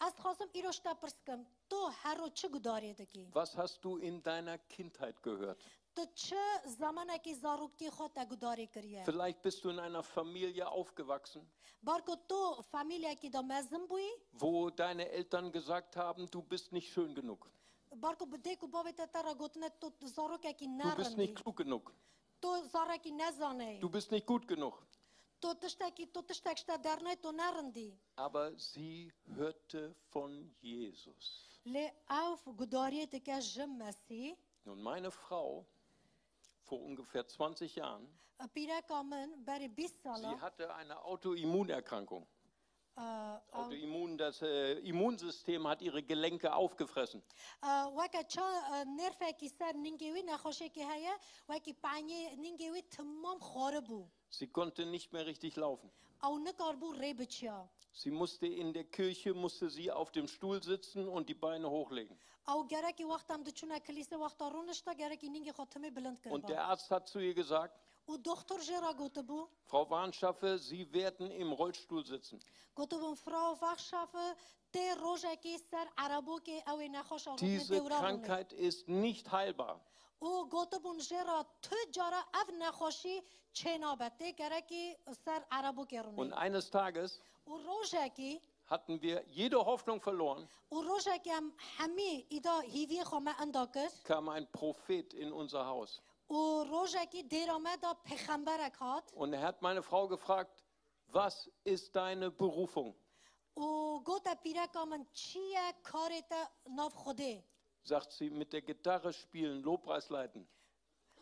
Ez dixwazim îro ji te pirs kim, tu her roj çi gudarê dikî? Was hast du in deiner Kindheit gehört? Tu çi zemanekî zarokî xwe te gudarê kiriye? Vielleicht bist du in einer Familie aufgewachsen, Bar ku tu famîlyekî de mezin bûyî, wo deine Eltern gesagt haben, du bist nicht schön genug. Bar ku bi dêk û bavê te te re gotine tu zarokekî ne rind î. Du bist nicht klug genug. Tu zarekî nezane yî. Du bist nicht gut genug. Tu tiştekî, tu tiştek ji te dernayê, tu ne rind î. Aber sie hörte von Jesus. Lê ew gudariyê dike ji Mesîh. Nun, meine Frau, vor ungefähr zwanzig Jahren, Pîreka min berî bîst sala, sie hatte eine Autoimmunerkrankung. Äh, Autoimmun, das, äh, Immunsystem hat ihre Gelenke aufgefressen. Äh, weke ça, äh, nerfekî ser ningê wî nexweşekî heye, wekî penyê ningê wî timam xwaribû. Sie konnte nicht mehr richtig laufen. Ew nikarbû rê biçiya. Sie musste in der Kirche, musste sie auf dem Stuhl sitzen und die Beine hochlegen. Ew gerekî wexta em diçûne kilîse, wexta rûnişta, gerekî ningê xwe timê bilind kiriba. Und der Arzt hat zu ihr gesagt, Û doxtor jê re gotibû, Frau Warnschaffe, Sie werden im Rollstuhl sitzen. Gotibûn, Frau Warnschaffe, tê rojekê ser erebokê ew ê nexweşa rûnê dêwra rûnê. Diese Krankheit ist nicht heilbar. Û gotibûn jê re, tu cara ev nexweşî çênabe, tê gerekî ser erebokê rûnê. Und eines Tages Û rojekî hatten wir jede Hoffnung verloren, Û rojekê em hemî îda hîviyê xwe me enda kir. Kam ein Prophet in unser Haus. Û rojekî dêra me de pêxemberek hat. Und er hat meine Frau gefragt, was ist deine Berufung? Û gote pîreka min, çi ye karê te nav Xwedê? Sagt sie, mit der Gitarre spielen, Lobpreis leiten.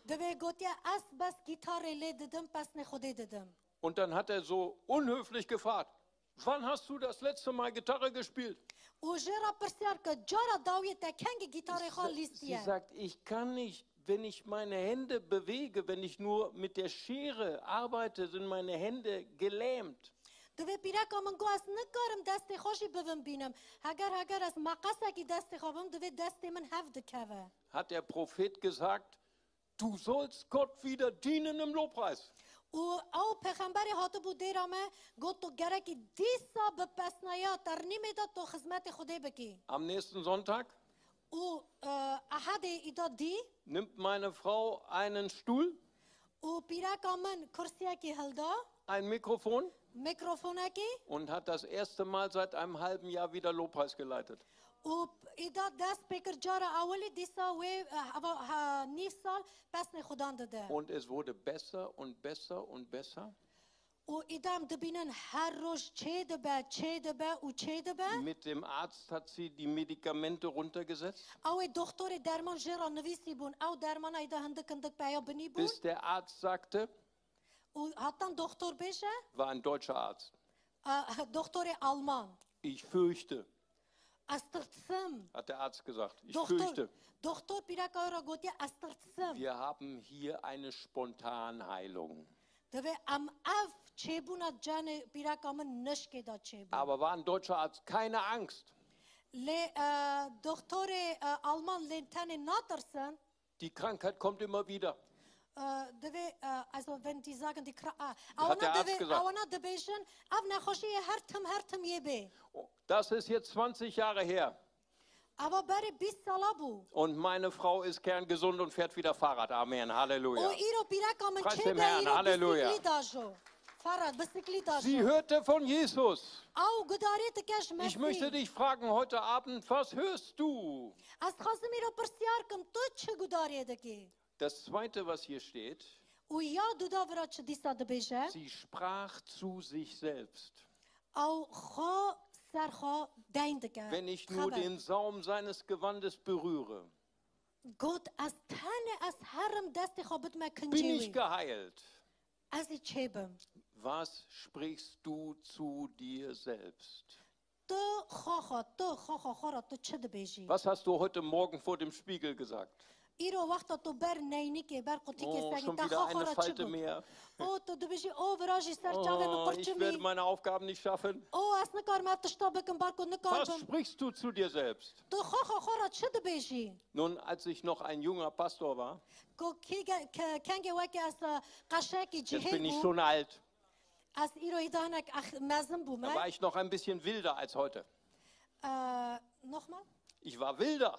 Divê gotiye, ez bes gîtarê lê didim, pesnê Xwedê didim. Und dann hat er so unhöflich gefragt, wann hast du das letzte Mal Gitarre gespielt? Û jê re pirsyar kir, cara dawiyê te kengî gîtarê xwe lîstiye? Sie sagt, ich kann nicht, wenn ich meine Hände bewege, wenn ich nur mit der Schere arbeite, sind meine Hände gelähmt. Divê pîreka min got, ez nikarim destê xwe jî bivim bînim. Heger heger ez meqesekî destê xwe bim, divê destê min hev dikeve. Hat der Prophet gesagt, du sollst Gott wieder dienen im Lobpreis. Û ew pêxemberê hatibû dêra me, got, tu gerekî dîsa bi pesnaya ternîmê de tu xizmetê Xwedê bikî. Am nächsten Sonntag Û, e, ehedê îda dî, nimmt meine Frau einen Stuhl, û pîreka min kursiyekî hilda, ein Mikrofon mikrofonekî, und hat das erste Mal seit einem halben Jahr wieder Lobpreis geleitet. Û îda dest pê kir cara ewilî, dîsa wê, e, heva, ha, nîv sal pesnê Xudan dide. Und es wurde besser und besser und besser. Û îdam dibînin her roj çê dibe, çê dibe û çê dibe. Mit dem Arzt hat sie die Medikamente runtergesetzt, Ew ê doktorê derman jê re nivîsî bûn. Ew dermana îda hindik hindik peya binî bûn. Bis der Arzt sagte, Û hatan doktor bêje, war ein deutscher Arzt. A, doktorê Alman. Ich fürchte, Ez tirsim. Hat der Arzt gesagt. Ich Doktor, fürchte. Doktor pîreka wê re gotiye, ez tirsim. Wir haben hier eine Spontanheilung. Divê em ev çêbûna canê pîreka min nişkê de çêbû. Aber war ein deutscher Arzt, keine Angst. Lê, e, doktorê, e, Alman lê tenê natirsin. Die Krankheit kommt immer wieder. Äh, divê, äh, also wenn die sagen, die Kra-, ah, Hat der Arzt gesagt. Ewana dibêjin, ev nexweşî yê her tim, her tim yê bê. Oh, das ist jetzt zwanzig Jahre her. Ava berê bîst sala bû. Und meine Frau ist kerngesund und fährt wieder Fahrrad. Amen. Halleluja. Û îro pîreka min çêbe, îro bîsiklî dajo. Preis dem Herrn. Halleluja. Ferhat, bisiklî dajo. Sie hörte von Jesus. Ew gudarê dike ji Mesîh. Ich möchte dich fragen heute Abend, was hörst du? Ez dixwazim îro pirsyar kim, tu çi gudarê dikî? Das Zweite, was hier steht, Û ya duda vira çi dîsa dibêje? Sie sprach zu sich selbst. Ew xwe ser xwe deyn dike. Wenn ich nur den Saum seines Gewandes berühre, Got, ez tenê ez herim destê xwe bidime kincê wî. Bin ich geheilt. Ez ê çêbim. Was sprichst du zu dir selbst? Tu xwe xwe, tu xwe xwe xwe re tu çi dibêjî? Was hast du heute Morgen vor dem Spiegel gesagt? Îro wexta tu ber neynîkê, ber qutikê Oh, senî, schon te wieder xwe xwe eine re çi Falte got? Mehr. O, tu dibêjî, o, vira jî ser çavê min Oh, ich werde qurçimî. Meine Aufgaben nicht schaffen. O, ez nikarim ev tişta bikim, bar ku nikarim. Was sprichst du zu dir selbst? Tu xwe xwe xwe re çi dibêjî? Nun, als ich noch ein junger Pastor war, Ku kî ge-, ke-, kengê weke ez, e, qeşekî cihêl bûm. Jetzt bin ich schon alt. Ez îro îda hinek ex-, mezin bûme. Da war ich noch ein bisschen wilder als heute. Äh, nochmal? Ich war wilder.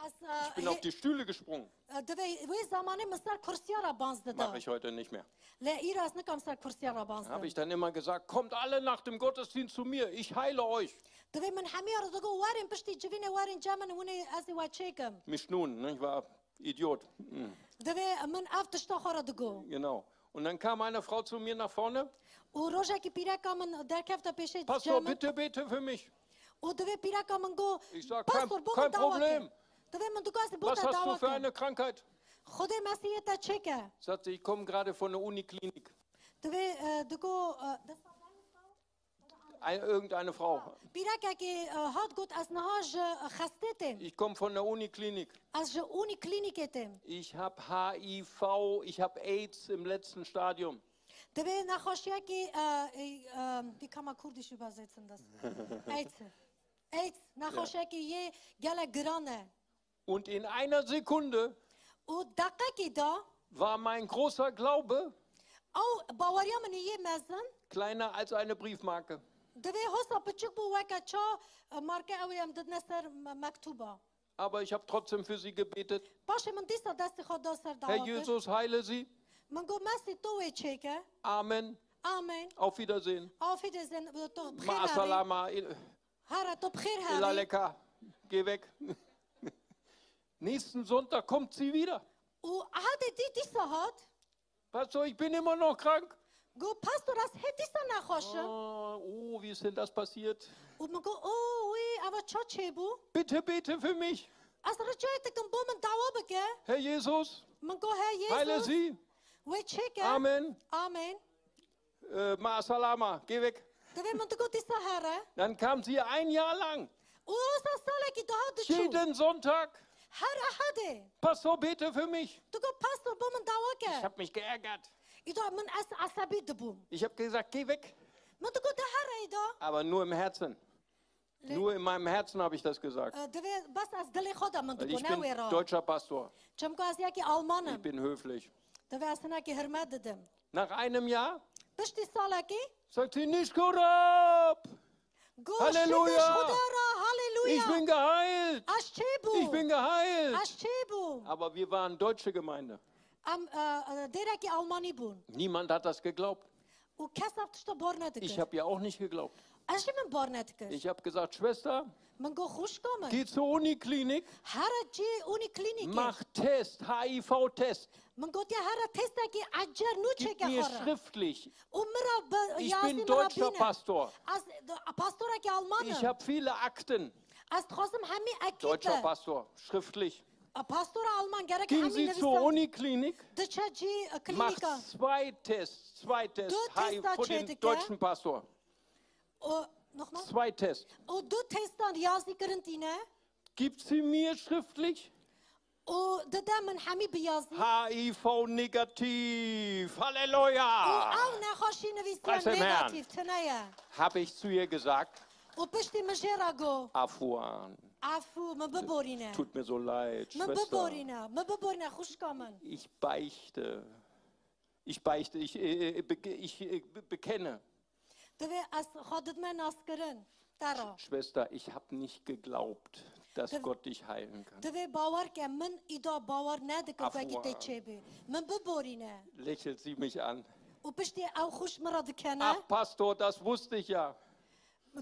Ez, äh, Ich bin auf die Stühle gesprungen. Äh, divê wê zamanê min ser kursiya re banz dida. Mache ich heute nicht mehr. Lê îro ez nikam ser kursiya re banz dim. Habe ich dann immer gesagt, kommt alle nach dem Gottesdienst zu mir, ich heile euch. Divê min hemiya re digo, werin piştî civînê, werin cem min, hûnê ez ê we çêkim. Mich nun, ne? Ich war Idiot. Hm. Divê min ev tişta xwe re digo. Genau. Und dann kam eine Frau zu mir nach vorne. Û rojekî pîreka min derkefte pêşê cem min. Pastor, bitte bete für mich. Û divê pîreka min go, Pastor, bo min dawa ke. Ich sag, kein, kein Problem. Divê min digo, ez bo te dawa ke. Was hast du für eine Krankheit? Xwedê Mesîhê te çêke. Sagt sie, ich komme gerade von der Uniklinik. Divê, e, digo, e, Ein, irgendeine Frau. Pîrekekê, e, hat got, ez niha ji, e, xestê têm. Ich komme von der Uniklinik. Ez ji Uniklînîkê têm. Ich hab H I V, ich hab AIDS im letzten Stadium. Divê nexweşiyekî, e, e, e, wie kann man Kurdisch übersetzen das? AIDS. AIDS, nexweşiyekî yê gelek giran e. Und in einer Sekunde Û deqekî de war mein großer Glaube ew baweriya min yê mezin kleiner als eine Briefmarke. Divê hosa piçik bû weke ça, e, marke ew ê em didine ser me-, mektûba. Aber ich habe trotzdem für sie gebetet. Paşê min dîsa destê xwe da ser dawa kir. Herr Jesus, heile sie. Min got, Mesî, tu wê çêke. Amen. Amen. Auf Wiedersehen. Auf Wiedersehen, tu bi xêr herî. Ma'a salama. Here, tu bi xêr herî. Ila leka. Geh weg. Nächsten Sonntag kommt sie wieder. Û ehadê dî dîsa hat. Pastor, ich bin immer noch krank. Got, Pastor, ez hê dîsa nexweş im. Oh, oh, wie ist denn das passiert? Û min got, o, wî, eva ça çêbû? Bitte bete für mich. Ez ricayê dikim bo min dawa bike. Herr Jesus, Min got, He Yêzûs, heile sie. Wê çêke. Amen. Amen. Äh, ma'a salama, geh weg. Divê min digot dîsa here. Dann kam sie ein Jahr lang. Û wisa salekî daha diçû. Jeden Sonntag. Her ehedê. Pastor, bete für mich. Digot, Pastor, bo min dawa ke. Ich hab mich geärgert. Îda min ez esebî dibûm. Ich hab gesagt, geh weg. Min digot, de here îda. Aber nur im Herzen. Nur in meinem Herzen habe ich das gesagt. E, divê bes ez dilê xwe de min digot, ne wê ra. Weil ich bin deutscher Pastor. Çimku ez yekî Alman im. Ich bin höflich. Divê ez hinekî hirmet didim. Nach einem Jahr Piştî salekî sagt sie, Nişkorab! Halleluja! Goş Xuda ra, halleluja! Ich bin geheilt! Ez çêbûm! Ich bin geheilt! Ez çêbûm! Aber wir waren deutsche Gemeinde. Em, e, e, dêrekî Almanî bûn. Niemand hat das geglaubt. û kes ev tişta bar nedikir. Ich habe ja auch nicht geglaubt. Ez jî min bar nedikir. Ich habe gesagt, Schwester, Min got, xwişka min, geh zur Uniklinik, here cî Uniklînîkê. Mach Test, H I V-Test. Min gotiye, here testekî ecer nû çêke xwe re. Gib mir schriftlich. Û min re bi yazî, min re bîne. Ich bin deutscher Pastor. Ez d-, pastorekî Alman im. Ich habe viele Akten. Ez dixwazim hemî ekî te. Deutscher Pastor, schriftlich. Pastora Alman gerek hemî nivîsand. Gehen Sie zur Uniklinik, diçe cî, e, klînîka. Macht zwei Tests, zwei Tests, du testa çêdike. Vor dem deutschen Pastor. O, nochmal? Zwei Tests. O du testan yazî kirin tîne. Gibt sie mir schriftlich? O dide min hemî bi yazî. H I V negativ. Halleluja. O ew nexweşî nivîsiya negatif tine ye. Preis dem Herrn. Habe ich zu ihr gesagt. O piştî min jê re got. Afwan. Afû, min biborîne. Tut mir so leid, Schwester. Min biborîne, min biborîne, xwişka min. Ich beichte. Ich beichte, ich, äh, äh, beke-, ich, äh, be-, bekenne. Divê ez xwe didime naskirin te re. Schwester, ich habe nicht geglaubt, dass Gott dich heilen kann. Divê bawer ke min îda bawer nedikim wekî tê çêbê. Min biborîne. Lächelt sie mich an. Û piştî ew xwişk min re dikene. Ach, Pastor, das wusste ich ja.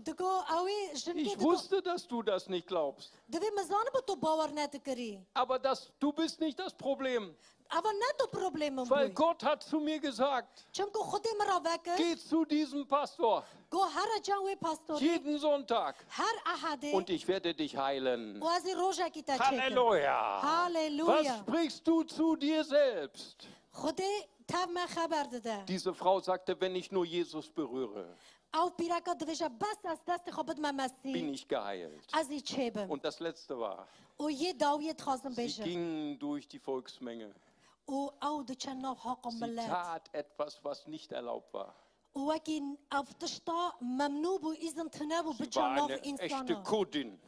Digo, ew ê jinkê digo. Ich wusste, dass du das nicht glaubst. Divê min zanibû tu bawer nedikirî. Aber das, du bist nicht das Problem. Eva ne tu problemim bû. Weil Gott hat zu mir gesagt, Çimku Xwedê min re vekir. Geh zu diesem Pastor. Go here cem wê pastorê. Jeden Sonntag. Her ehedê. Und ich werde dich heilen. Û ez ê rojekî te çêkim. Halleluja. Halleluja. Was sprichst du zu dir selbst? Xwedê tev me xeber dide. Diese Frau sagte, wenn ich nur Jesus berühre, Ew pîreka dibêje, bes ez destê xwe bidime Mesî, bin ich geheilt. Ez ê çêbim. Und das Letzte war, Û yê dawiyê dixwazim bêjim. Sie ging durch die Volksmenge. Û ew diçe nav haqa milet. Sie tat etwas, was nicht erlaubt war. Û wekî ev tişta memnû bû, îzin tune bû, biça nav însanan. Sie war eine echte Kurdin.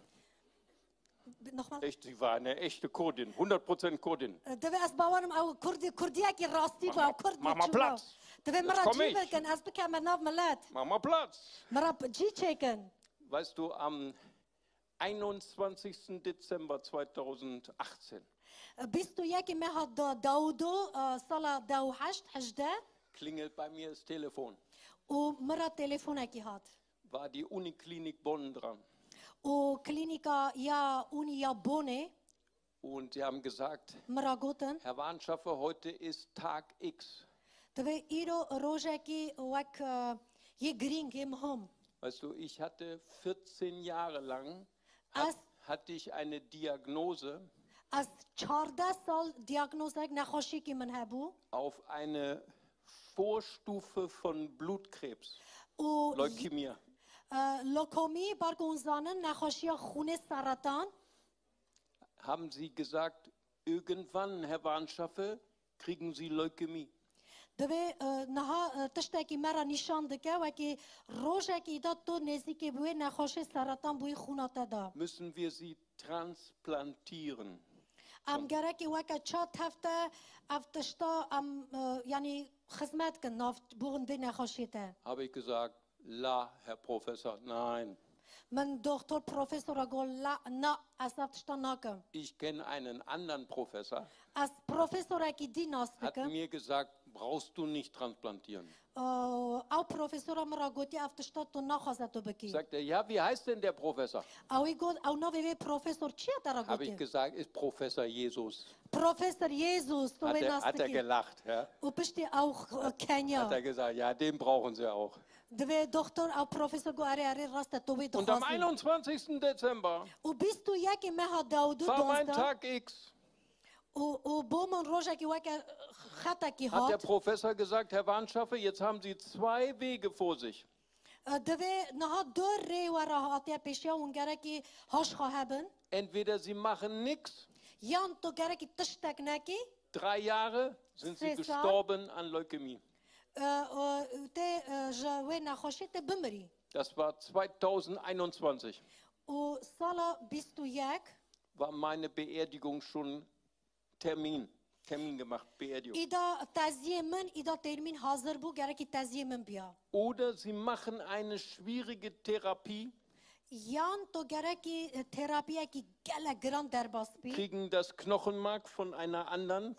Nochmal? Echt, sie war eine echte Kurdin, hundert Prozent Kurdin. Divê ez bawerim ew Kurdî, Kurdiyekî rastî bû, ew Kurd bû. Mach mal Platz. Divê min re cî bikin, ez bikeme nav milet. Mach mal Platz. Min re cî çêkin. Weißt du, am einundzwanzigsten Dezember zweitausendachtzehn. Bîst û yekê meha da-, dawdo, e, sala dew heşt hejdeh. Klingelt bei mir das Telefon. Û min re telefonekî hat. War die Uniklinik Bonn dran. Û klînîka ya Unî ya Bonê. Und sie haben gesagt, min re gotin, Herr Warnschaffer, heute ist Tag X. Divê îro rojekî wek, e, yê girîng, yê muhim. Weißt du, ich hatte vierzehn Jahre lang, hat, hatte ich eine Diagnose. Ez çardeh sal diagnozek, nexweşîkî min hebû. Auf eine Vorstufe von Blutkrebs. Û Leukämie. E, lokomî, bar ku hûn zanin, nexweşiya xûnê seretan. Haben sie gesagt, irgendwann, Herr Warnschaffer, kriegen Sie Leukämie. Divê, e, niha, e, tiştekî me re nîşan dike, wekî rojekî da tu nêzîkî bi wê nexweşê seretan bûyî xûna te da. Müssen wir Sie transplantieren. Em gerekî weke ça tefte ev tişta em, e, yanî xizmet kin nav bo hûn vê nexweşê te. Habe ich gesagt, la, Herr Professor, nein. Min doktor profesora got, la, na, ez ev tişta nakim. Ich kenne einen anderen Professor. Ez profesorekî dî nas dikim. Hat mir gesagt, brauchst du nicht transplantieren. Ew profesora min re gotiye, ev tişta tu naxwaze tu bikî. Sagt er, ja, wie heißt denn der Professor? Ew ê got, ew navê wê profesor çi ye te re gotiye? Habe ich gesagt, ist Professor Jesus. Profesor Jesus, tu wê nas dikî. Hat er, hat er gelacht, ja. Û piştî ew keniya. Hat er gesagt, ja, den brauchen Sie auch. Divê doktor ew profesor got, erê, erê, rast e, tu wê dixwazî. Und am einundzwanzigsten Dezember Û bîst û yekê meha dawdu, war mein Tag X. Û, û bo min rojekî weke xetekî hat. Hat der Professor gesagt, Herr Warnschaffer, jetzt haben Sie zwei Wege vor sich. E, divê niha du rê we re hatiye pêşiya, hûn gerekî haş xwe hebin. Entweder Sie machen nichts, Yan tu gerekî tiştek nekî. Drei Jahre sind Sie gestorben an Leukämie. E, e, tê, e, ji wê nexweşî tê bimirî. Das war zweitausendeinundzwanzig. Û sala bîst û yek war meine Beerdigung schon Termin, Termin gemacht, Beerdigung. Îda teziyê min, îda termîn hazir bû, gerekî teziyê min biya. Oder Sie machen eine schwierige Therapie. Yan tu gerekî, e, terapiyekî gelek giran derbas bî. Kriegen das Knochenmark von einer anderen.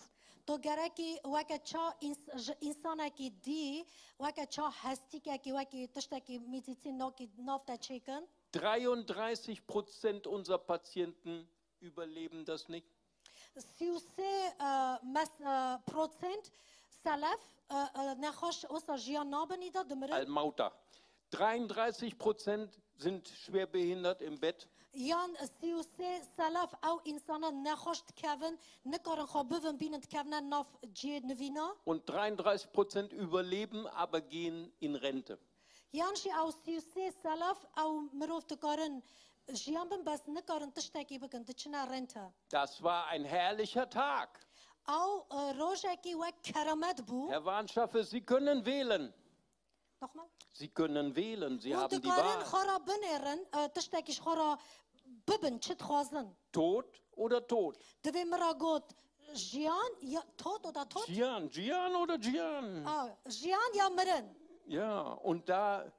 Tu gerekî weke ça ins-, ji însanekî dî, weke ça hestîkekî, wekî tiştekî medîsîn nakî nav te çêkin. Dreiunddreißig Prozent unserer Patienten überleben das nicht. Sî û sê, e, mes-, e, prosent selef, e, e, nexweş wisa jiyan nabin îda dimirin. Al-Mauta. Dreiunddreißig Prozent sind schwer behindert im Bett. Yan sî û sê selef ew însana nexweş dikevin, nikarin xwe bivin bînin dikevine nav cihê nivîna. Und dreiunddreißig Prozent überleben, aber gehen in Rente. Yan jî ew sî û sê selef ew mirov dikarin jiyan bin, bes nikarin tiştekî bikin, diçine rente. Das war ein herrlicher Tag. Ew, e, rojekî wek keramet bû. Herr Warnschaffer, Sie können wählen. Nochmal. Sie können wählen. Sie Hûn haben die dikarin Wahl. Xwe re binêrin, e, tiştekî ji xwe re bibin, çi dixwazin. Tod oder Tod. Divê min re got jiyan ya tot oder tot? Jiyan, Jiyan oder Jiyan. A, jiyan ya mirin. Ja, und da,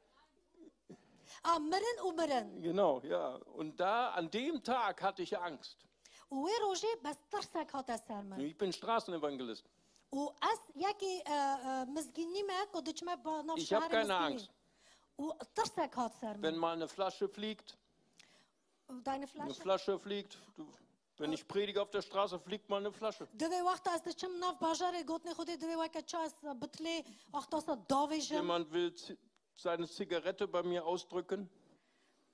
A, mirin û mirin. Genau, ja. Und da, an dem Tag hatte ich Angst. Û wê rojê bes tirsek hate ser min. Ich bin Straßenevangelist. Û ez yekî, e, e, mizgînî me ku diçime ba nav Ich hab şeherê keine mizgînî. Angst. Û tirsek hat ser Wenn min. mal eine Flasche fliegt, Deine eine Flasche? Flasche fliegt, du, wenn ich predige auf der Straße, fliegt mal eine Flasche. Divê wexta ez diçim nav bajarê gotinê Xwedê divê weke ça ez bitlê wexta se davêjim. Jemand will zi- seine Zigarette bei mir ausdrücken.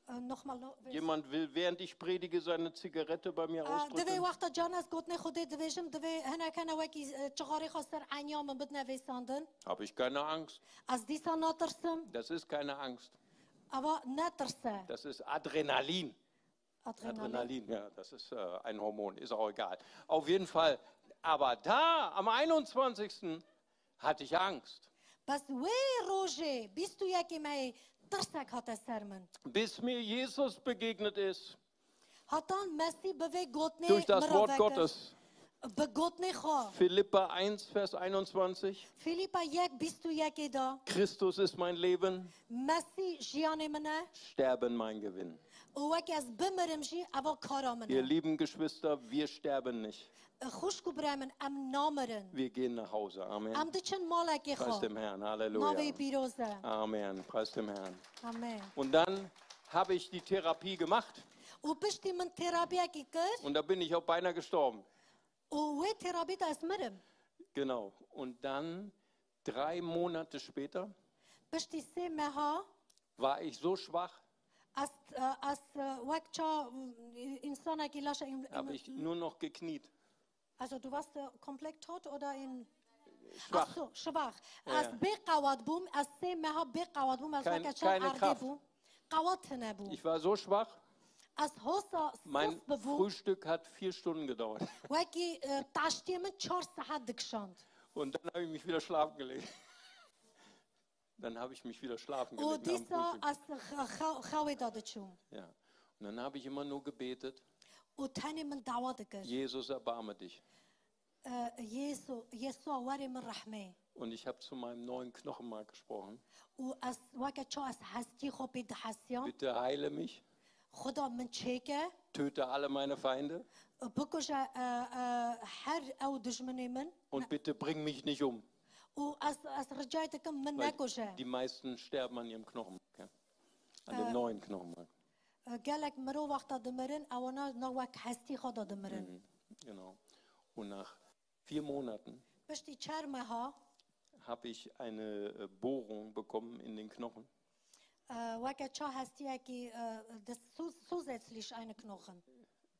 E, nochmal, no, wê- Jemand will, während ich predige, seine Zigarette bei mir E, divê ausdrücken. Wexta can ez gotinê Xwedê divêjim, divê hinek hene wekî, e, çixarê xwe ser enya min bidine vêsandin. Habe ich keine Angst. Ez dîsa natirsim. Das ist keine Angst. Ava ne tirs e. Das ist Adrenalin. Adrenalin. Adrenalin, ja, das ist äh, ein Hormon, ist auch egal. Auf jeden Fall, aber da, am einundzwanzigsten, hatte ich Angst. Bes wê rojê bîst û yekê mehê tirsek hate ser min. Bis mir Jesus begegnet ist, Hatan Mesîh bi vê gotinê durch das min re Wort vekir. Gottes. Bi gotinê xwe. Philippa eins, Vers einundzwanzig. Filipa yek bîst û yekê de. Christus ist mein Leben, Mesîh jiyanê min e. Sterben mein Gewinn. Û wek ez bimirim jî eva kara min Ihr e. Lieben Geschwister, wir sterben nicht. Xwişk û birayê min, em namirin. Wir gehen nach Hause. Amen. Em diçin malekê Preis xwe. dem Herrn. Navê Halleluja. pîroz e. Amen. Preis dem Herrn. Amen. Und dann habe ich die Therapie gemacht. Û piştî min terapiyekî kir. Und da bin ich auch beinahe gestorben. Û wê terapî de ez mirim. Genau. Und dann, drei Monate später, Piştî sê meha war ich so schwach, ez, ez wek ça, insanekî laşa habe ich nur noch gekniet. Also du warst äh, komplett tot oder in Schwach. Ach so, schwach. Ja. Ez bê qewat bûm, ez sê meha bê qewat bûm, ez Kein- weke ça keine erdê Kraft. Bûm. Qewat tine bû. Ich war so schwach, Ez hosa mein sif bibûm. Frühstück hat vier Stunden gedauert. Wekî e, taştiyê min çar saet dikişand. Und dann habe ich mich wieder schlafen gelegt. Dann habe ich mich wieder schlafen Û gelegt. nach dem dîsa Frühstück. ez xe- xe- xewê de diçûm. Ja. Und dann habe ich immer nur gebetet, Û tenê min dawa dikir. Jesus, erbarme dich. E, Yêsu, Yêsua werê min rehmê. Und ich habe zu meinem neuen Knochenmark gesprochen. Û ez weke ça ez hestî xwe pê dihesiya. Bitte heile mich, Xuda min çêke, töte alle meine Feinde bikuje e, e, her ew dijminê min. und bitte bring mich nicht um. Û ez, ez ricayê dikim min Weil nekuje. Die meisten sterben an ihrem Knochenmark. Ja? An dem Äh. neuen Knochenmark. E, Gelek mirov wexta dimirin, ewana na wek hestî xwe de dimirin. Mhm. Genau. Und nach vier Monaten Piştî çar meha habe ich eine äh, Bohrung bekommen in den Knochen. e, weke ça hestiyekî e, de su- zusätzlich eine Knochen.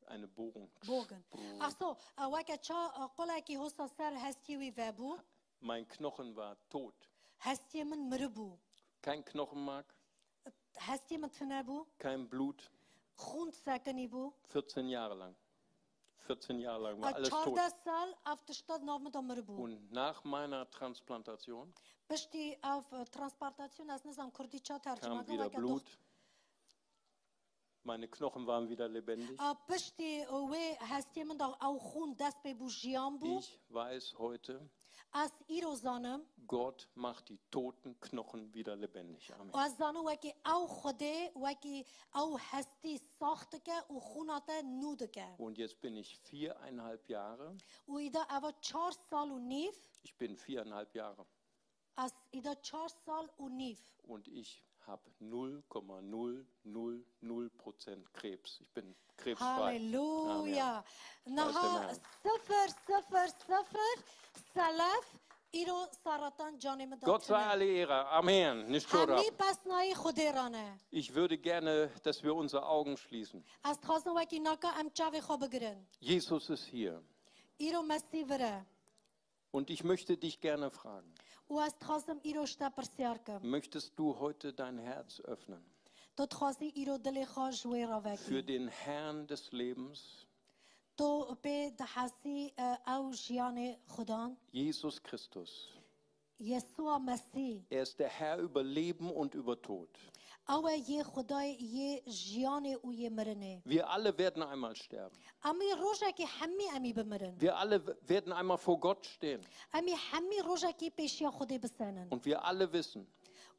Eine Bohrung. Bogen. Ach so, e, weke ça e, qolekî hosa ser hestiyê wî vebû. Mein Knochen war tot. Hestiyê min miribû. Kein Knochenmark, Hestiyê min tune bû. Kein Blut. Xûn sekinî bû. Vierzehn Jahre lang. Vierzehn Jahre lang war E, alles tot. Çardeh sal ev tişta nav min de miribû. Und nach meiner Transplantation Piştî ev e, transplantasyon, ez nizam kurdî ça tercüme kam bikim, wieder weke doxt- Blut. Meine Knochen waren wieder lebendig. A, piştî wê hestiyê min de ew xûn dest pê bû, jiyan bû. Ich weiß heute, Ez îro zanim, Gott macht die toten Knochen wieder lebendig. Amen. Û ez zanim wekî ew Xwedê, wekî ew hestî sax dike û xûna te nû dike. Und jetzt bin ich viereinhalb Jahre. Û îda eva çar sal û nîv. Ich bin viereinhalb Jahre. Ez îda çar sal û nîv. Und ich habe null Komma null null null Prozent Krebs. Ich bin krebsfrei. Halleluja. Amen. Niha Preis den Herrn. Sifir, sifir, sifir selef îro seratan canê min de tune. Gott sei alle Ehre. Amen. Nicht Torah. Hemî pesnayî Xwedê re ne. Ich würde gerne, dass wir unsere Augen schließen. Ez dixwazim wekî naka em çavê xwe bigirin. Jesus ist hier. Îro Mesîh vir e. Und ich möchte dich gerne fragen, Û ez dixwazim îro ji te pirsyar kim. Möchtest du heute dein Herz öffnen Tu dixwazî îro dilê xwe ji wê re vekî? Für den Herrn des Lebens, Tu pê dihezî, e, ew jiyanê Xudan? Jesus Christus. Yesûa Mesîh. Er ist der Herr über Leben und über Tod. Ew e yê Xwedayê yê jiyanê û yê mirinê. Wir alle werden einmal sterben. Em ê rojekê hemî em ê bimirin. Wir alle w-, werden einmal vor Gott stehen. Em ê hemî rojekê pêşiya Xwedê bisenin. Und wir alle wissen,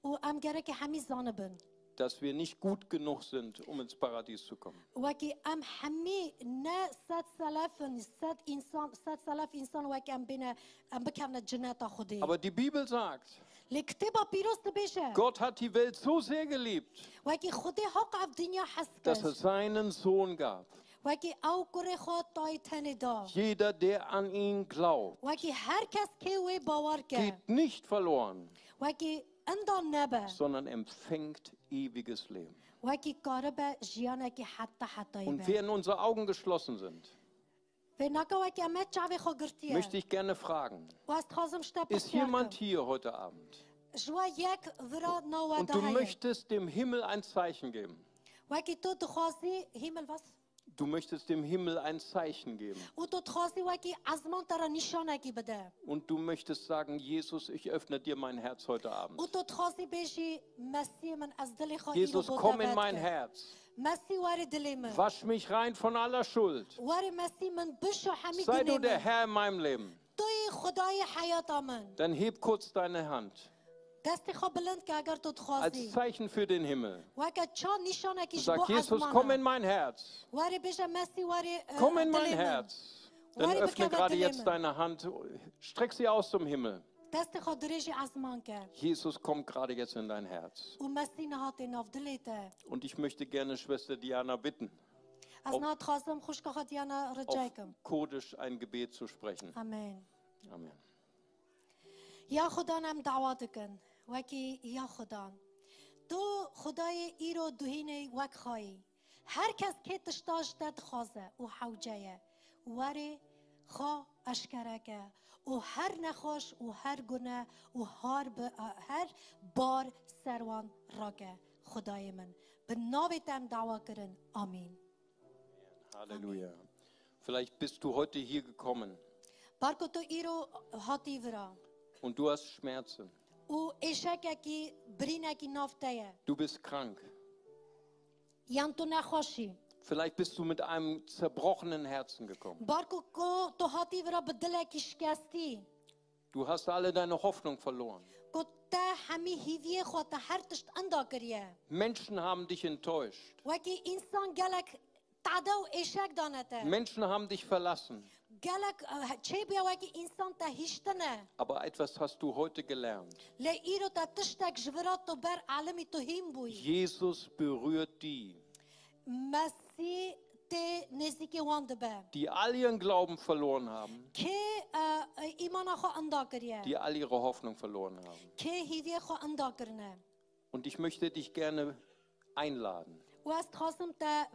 Û em gereke hemî zanibin, dass wir nicht gut genug sind, um ins Paradies zu kommen. Wekî em hemî ne sed selef in, sed însan, sed selef însan wekî em bêne, em bikevne cineta Xwedê. Aber die Bibel sagt, Lê Kitêba Pîroz dibêje, Gott hat die Welt so sehr geliebt, Wekî Xwedê haq ev dinya hez kir, dass er seinen Sohn gab. Wekî ew kurê xwe tayê tenê da. Jeder, der an ihn glaubt, Wekî her kes kê wê bawer ke, geht nicht verloren, Wekî inda nebe, sondern empfängt ewiges Leben. Wekî karibe jiyanekî heta hetayî be. Und während unsere Augen geschlossen sind, Vê naka wekî em me çavê xwe girtiye. Möchte ich gerne fragen, Û ez dixwazim ji te pirsiyar kim. Ist jemand hier heute Abend Ji we yek vira na we de heye. Und du möchtest dem Himmel ein Zeichen geben? Wekî tu dixwazî Himmel was? Du möchtest dem Himmel ein Zeichen geben. Û tu dixwazî wekî ezman te re nîşanekî bide. Und du möchtest sagen, Jesus, ich öffne dir mein Herz heute Abend. Û tu dixwazî bêjî, Mesîhê min, ez dilê xwe îro Jesus, bo te vedkim. Komm in mein Herz. Mesîh were dilê min. Wasch mich rein von aller Schuld. Were Mesîh min bişo hemî gunê min. Sei du der Herr in meinem Leben. Tu yî Xwedayê heyata min. Dann heb kurz deine Hand. Destê xwe bilind ke eger tu dixwazî. Als Zeichen für den Himmel. Weke çand nîşanekî ji bo ezman e. Sag, Jesus, komm in mein Herz. Were bêje Mesîh were, e, dilê min. Komm in mein Herz. Dann öffne gerade jetzt deine Hand, streck sie aus zum Himmel. Were bikeve dilê min. Destê xwe dirêjî ezman ke. Jesus kommt gerade jetzt in dein Herz. Û Mesîh niha tê nav dilê te. Und ich möchte gerne Schwester Diana bitten, Ez niha dixwazim xwişka xwe Diana rica kim. Auf Kurdisch ein Gebet zu sprechen. Amen. Amen. Ya Xudan, em dawa dikin, wekî ya Xudan. Tu Xudayê îro duhînê wek xayî. Her kes kê tişta ji te dixwaze û hewce ye, werê xwe eşkere ke û her nexweş û her gune û har bi, her bar ser wan rake. Xudayê min, bi navê te em dawa kirin. Amîn. Halleluja. Vielleicht bist du heute hier gekommen. Bar ku tu îro hatî vira. Und du hast Schmerzen. Û êşekekî, birînekî nav te ye. Du bist krank. Yan tu nexweşî. Vielleicht bist du mit einem zerbrochenen Herzen gekommen. Bar ku, ku tu hatî vira bi dilekî şikestî. Du hast alle deine Hoffnung verloren. Ku te hemî hîviyê xwe, te her tişt inda kiriye. Menschen haben dich enttäuscht. Wekî însan gelek tade û êşek dane te. Menschen haben dich verlassen. Gelek, eh, çêbûye wekî însan te hîştine. Aber etwas hast du heute gelernt. Lê îro te tiştek ji vira tu ber elimî tu hîn bûyî. Jesus berührt die. Mesîh tê nêzîkê wan dibe. Die all ihren Glauben verloren haben. Kê, eh, îmana xwe inda kiriye. Die all ihre Hoffnung verloren haben. Kê hîviyê xwe inda kirine. Und ich möchte dich gerne einladen. Û ez dixwazim te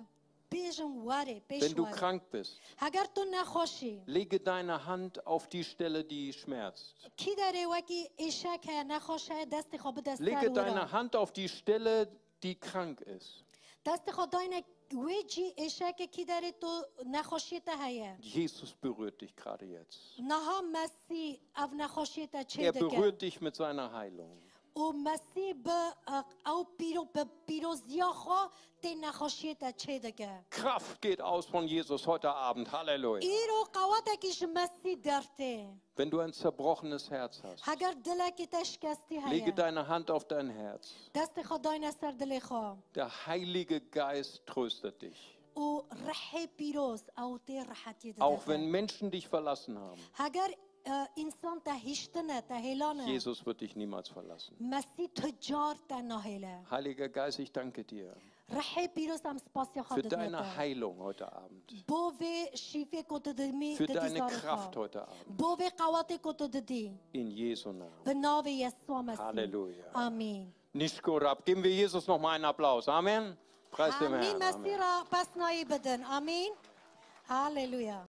bêjim were, pêş were. Wenn du krank bist, Heger tu nexweşî, lege deine Hand auf die Stelle, die schmerzt. Kî derê wekî êşek heye, nexweş heye, destê xwe bide ser wira. Lege deine Hand auf die Stelle, die krank ist. Destê xwe dayne wê cî êşekê kî derê tu nexweşiyê te heye. Jesus berührt dich gerade jetzt. Niha Mesîh ev nexweşiyê te çê dike. Er berührt dich mit seiner Heilung. û Mesîh bi, e, ew pîro-, bi pîroziya xwe tê nexweşiyê te çêdike. Kraft geht aus von Jesus heute Abend. Halleluja. Îro qewatekî ji Mesîh dertê. Wenn du ein zerbrochenes Herz hast, Heger dilekî te şikestî lege heye, deine Hand auf dein Herz. Destê xwe dayne ser dilê xwe. Der Heilige Geist tröstet dich. Û rihê pîroz ew tê rihetiyê Auch wenn dide. Menschen dich verlassen haben, Heger, e, însan te hiştine, te hêlane, Jesus wird dich niemals verlassen. Mesîh tu car te nahêle. Heiliger Geist, ich danke dir Rihê pîroz em spasiya xwe für didine deine te. Heilung heute Abend, Bo vê şîfê ku tu dimî für didî deine zarê Kraft xwe. Heute Abend. Bo vê qewatê ku tu didî. In Jesu Namen. Bi navê Yesûa Mesîh. Halleluja. Amîn. Nishkorab. Geben wir Jesus noch mal einen Applaus. Amen. Preis dem Amîn. Herrn. Amen. Mesîh re pesnayî bidin. Amîn. Halleluya.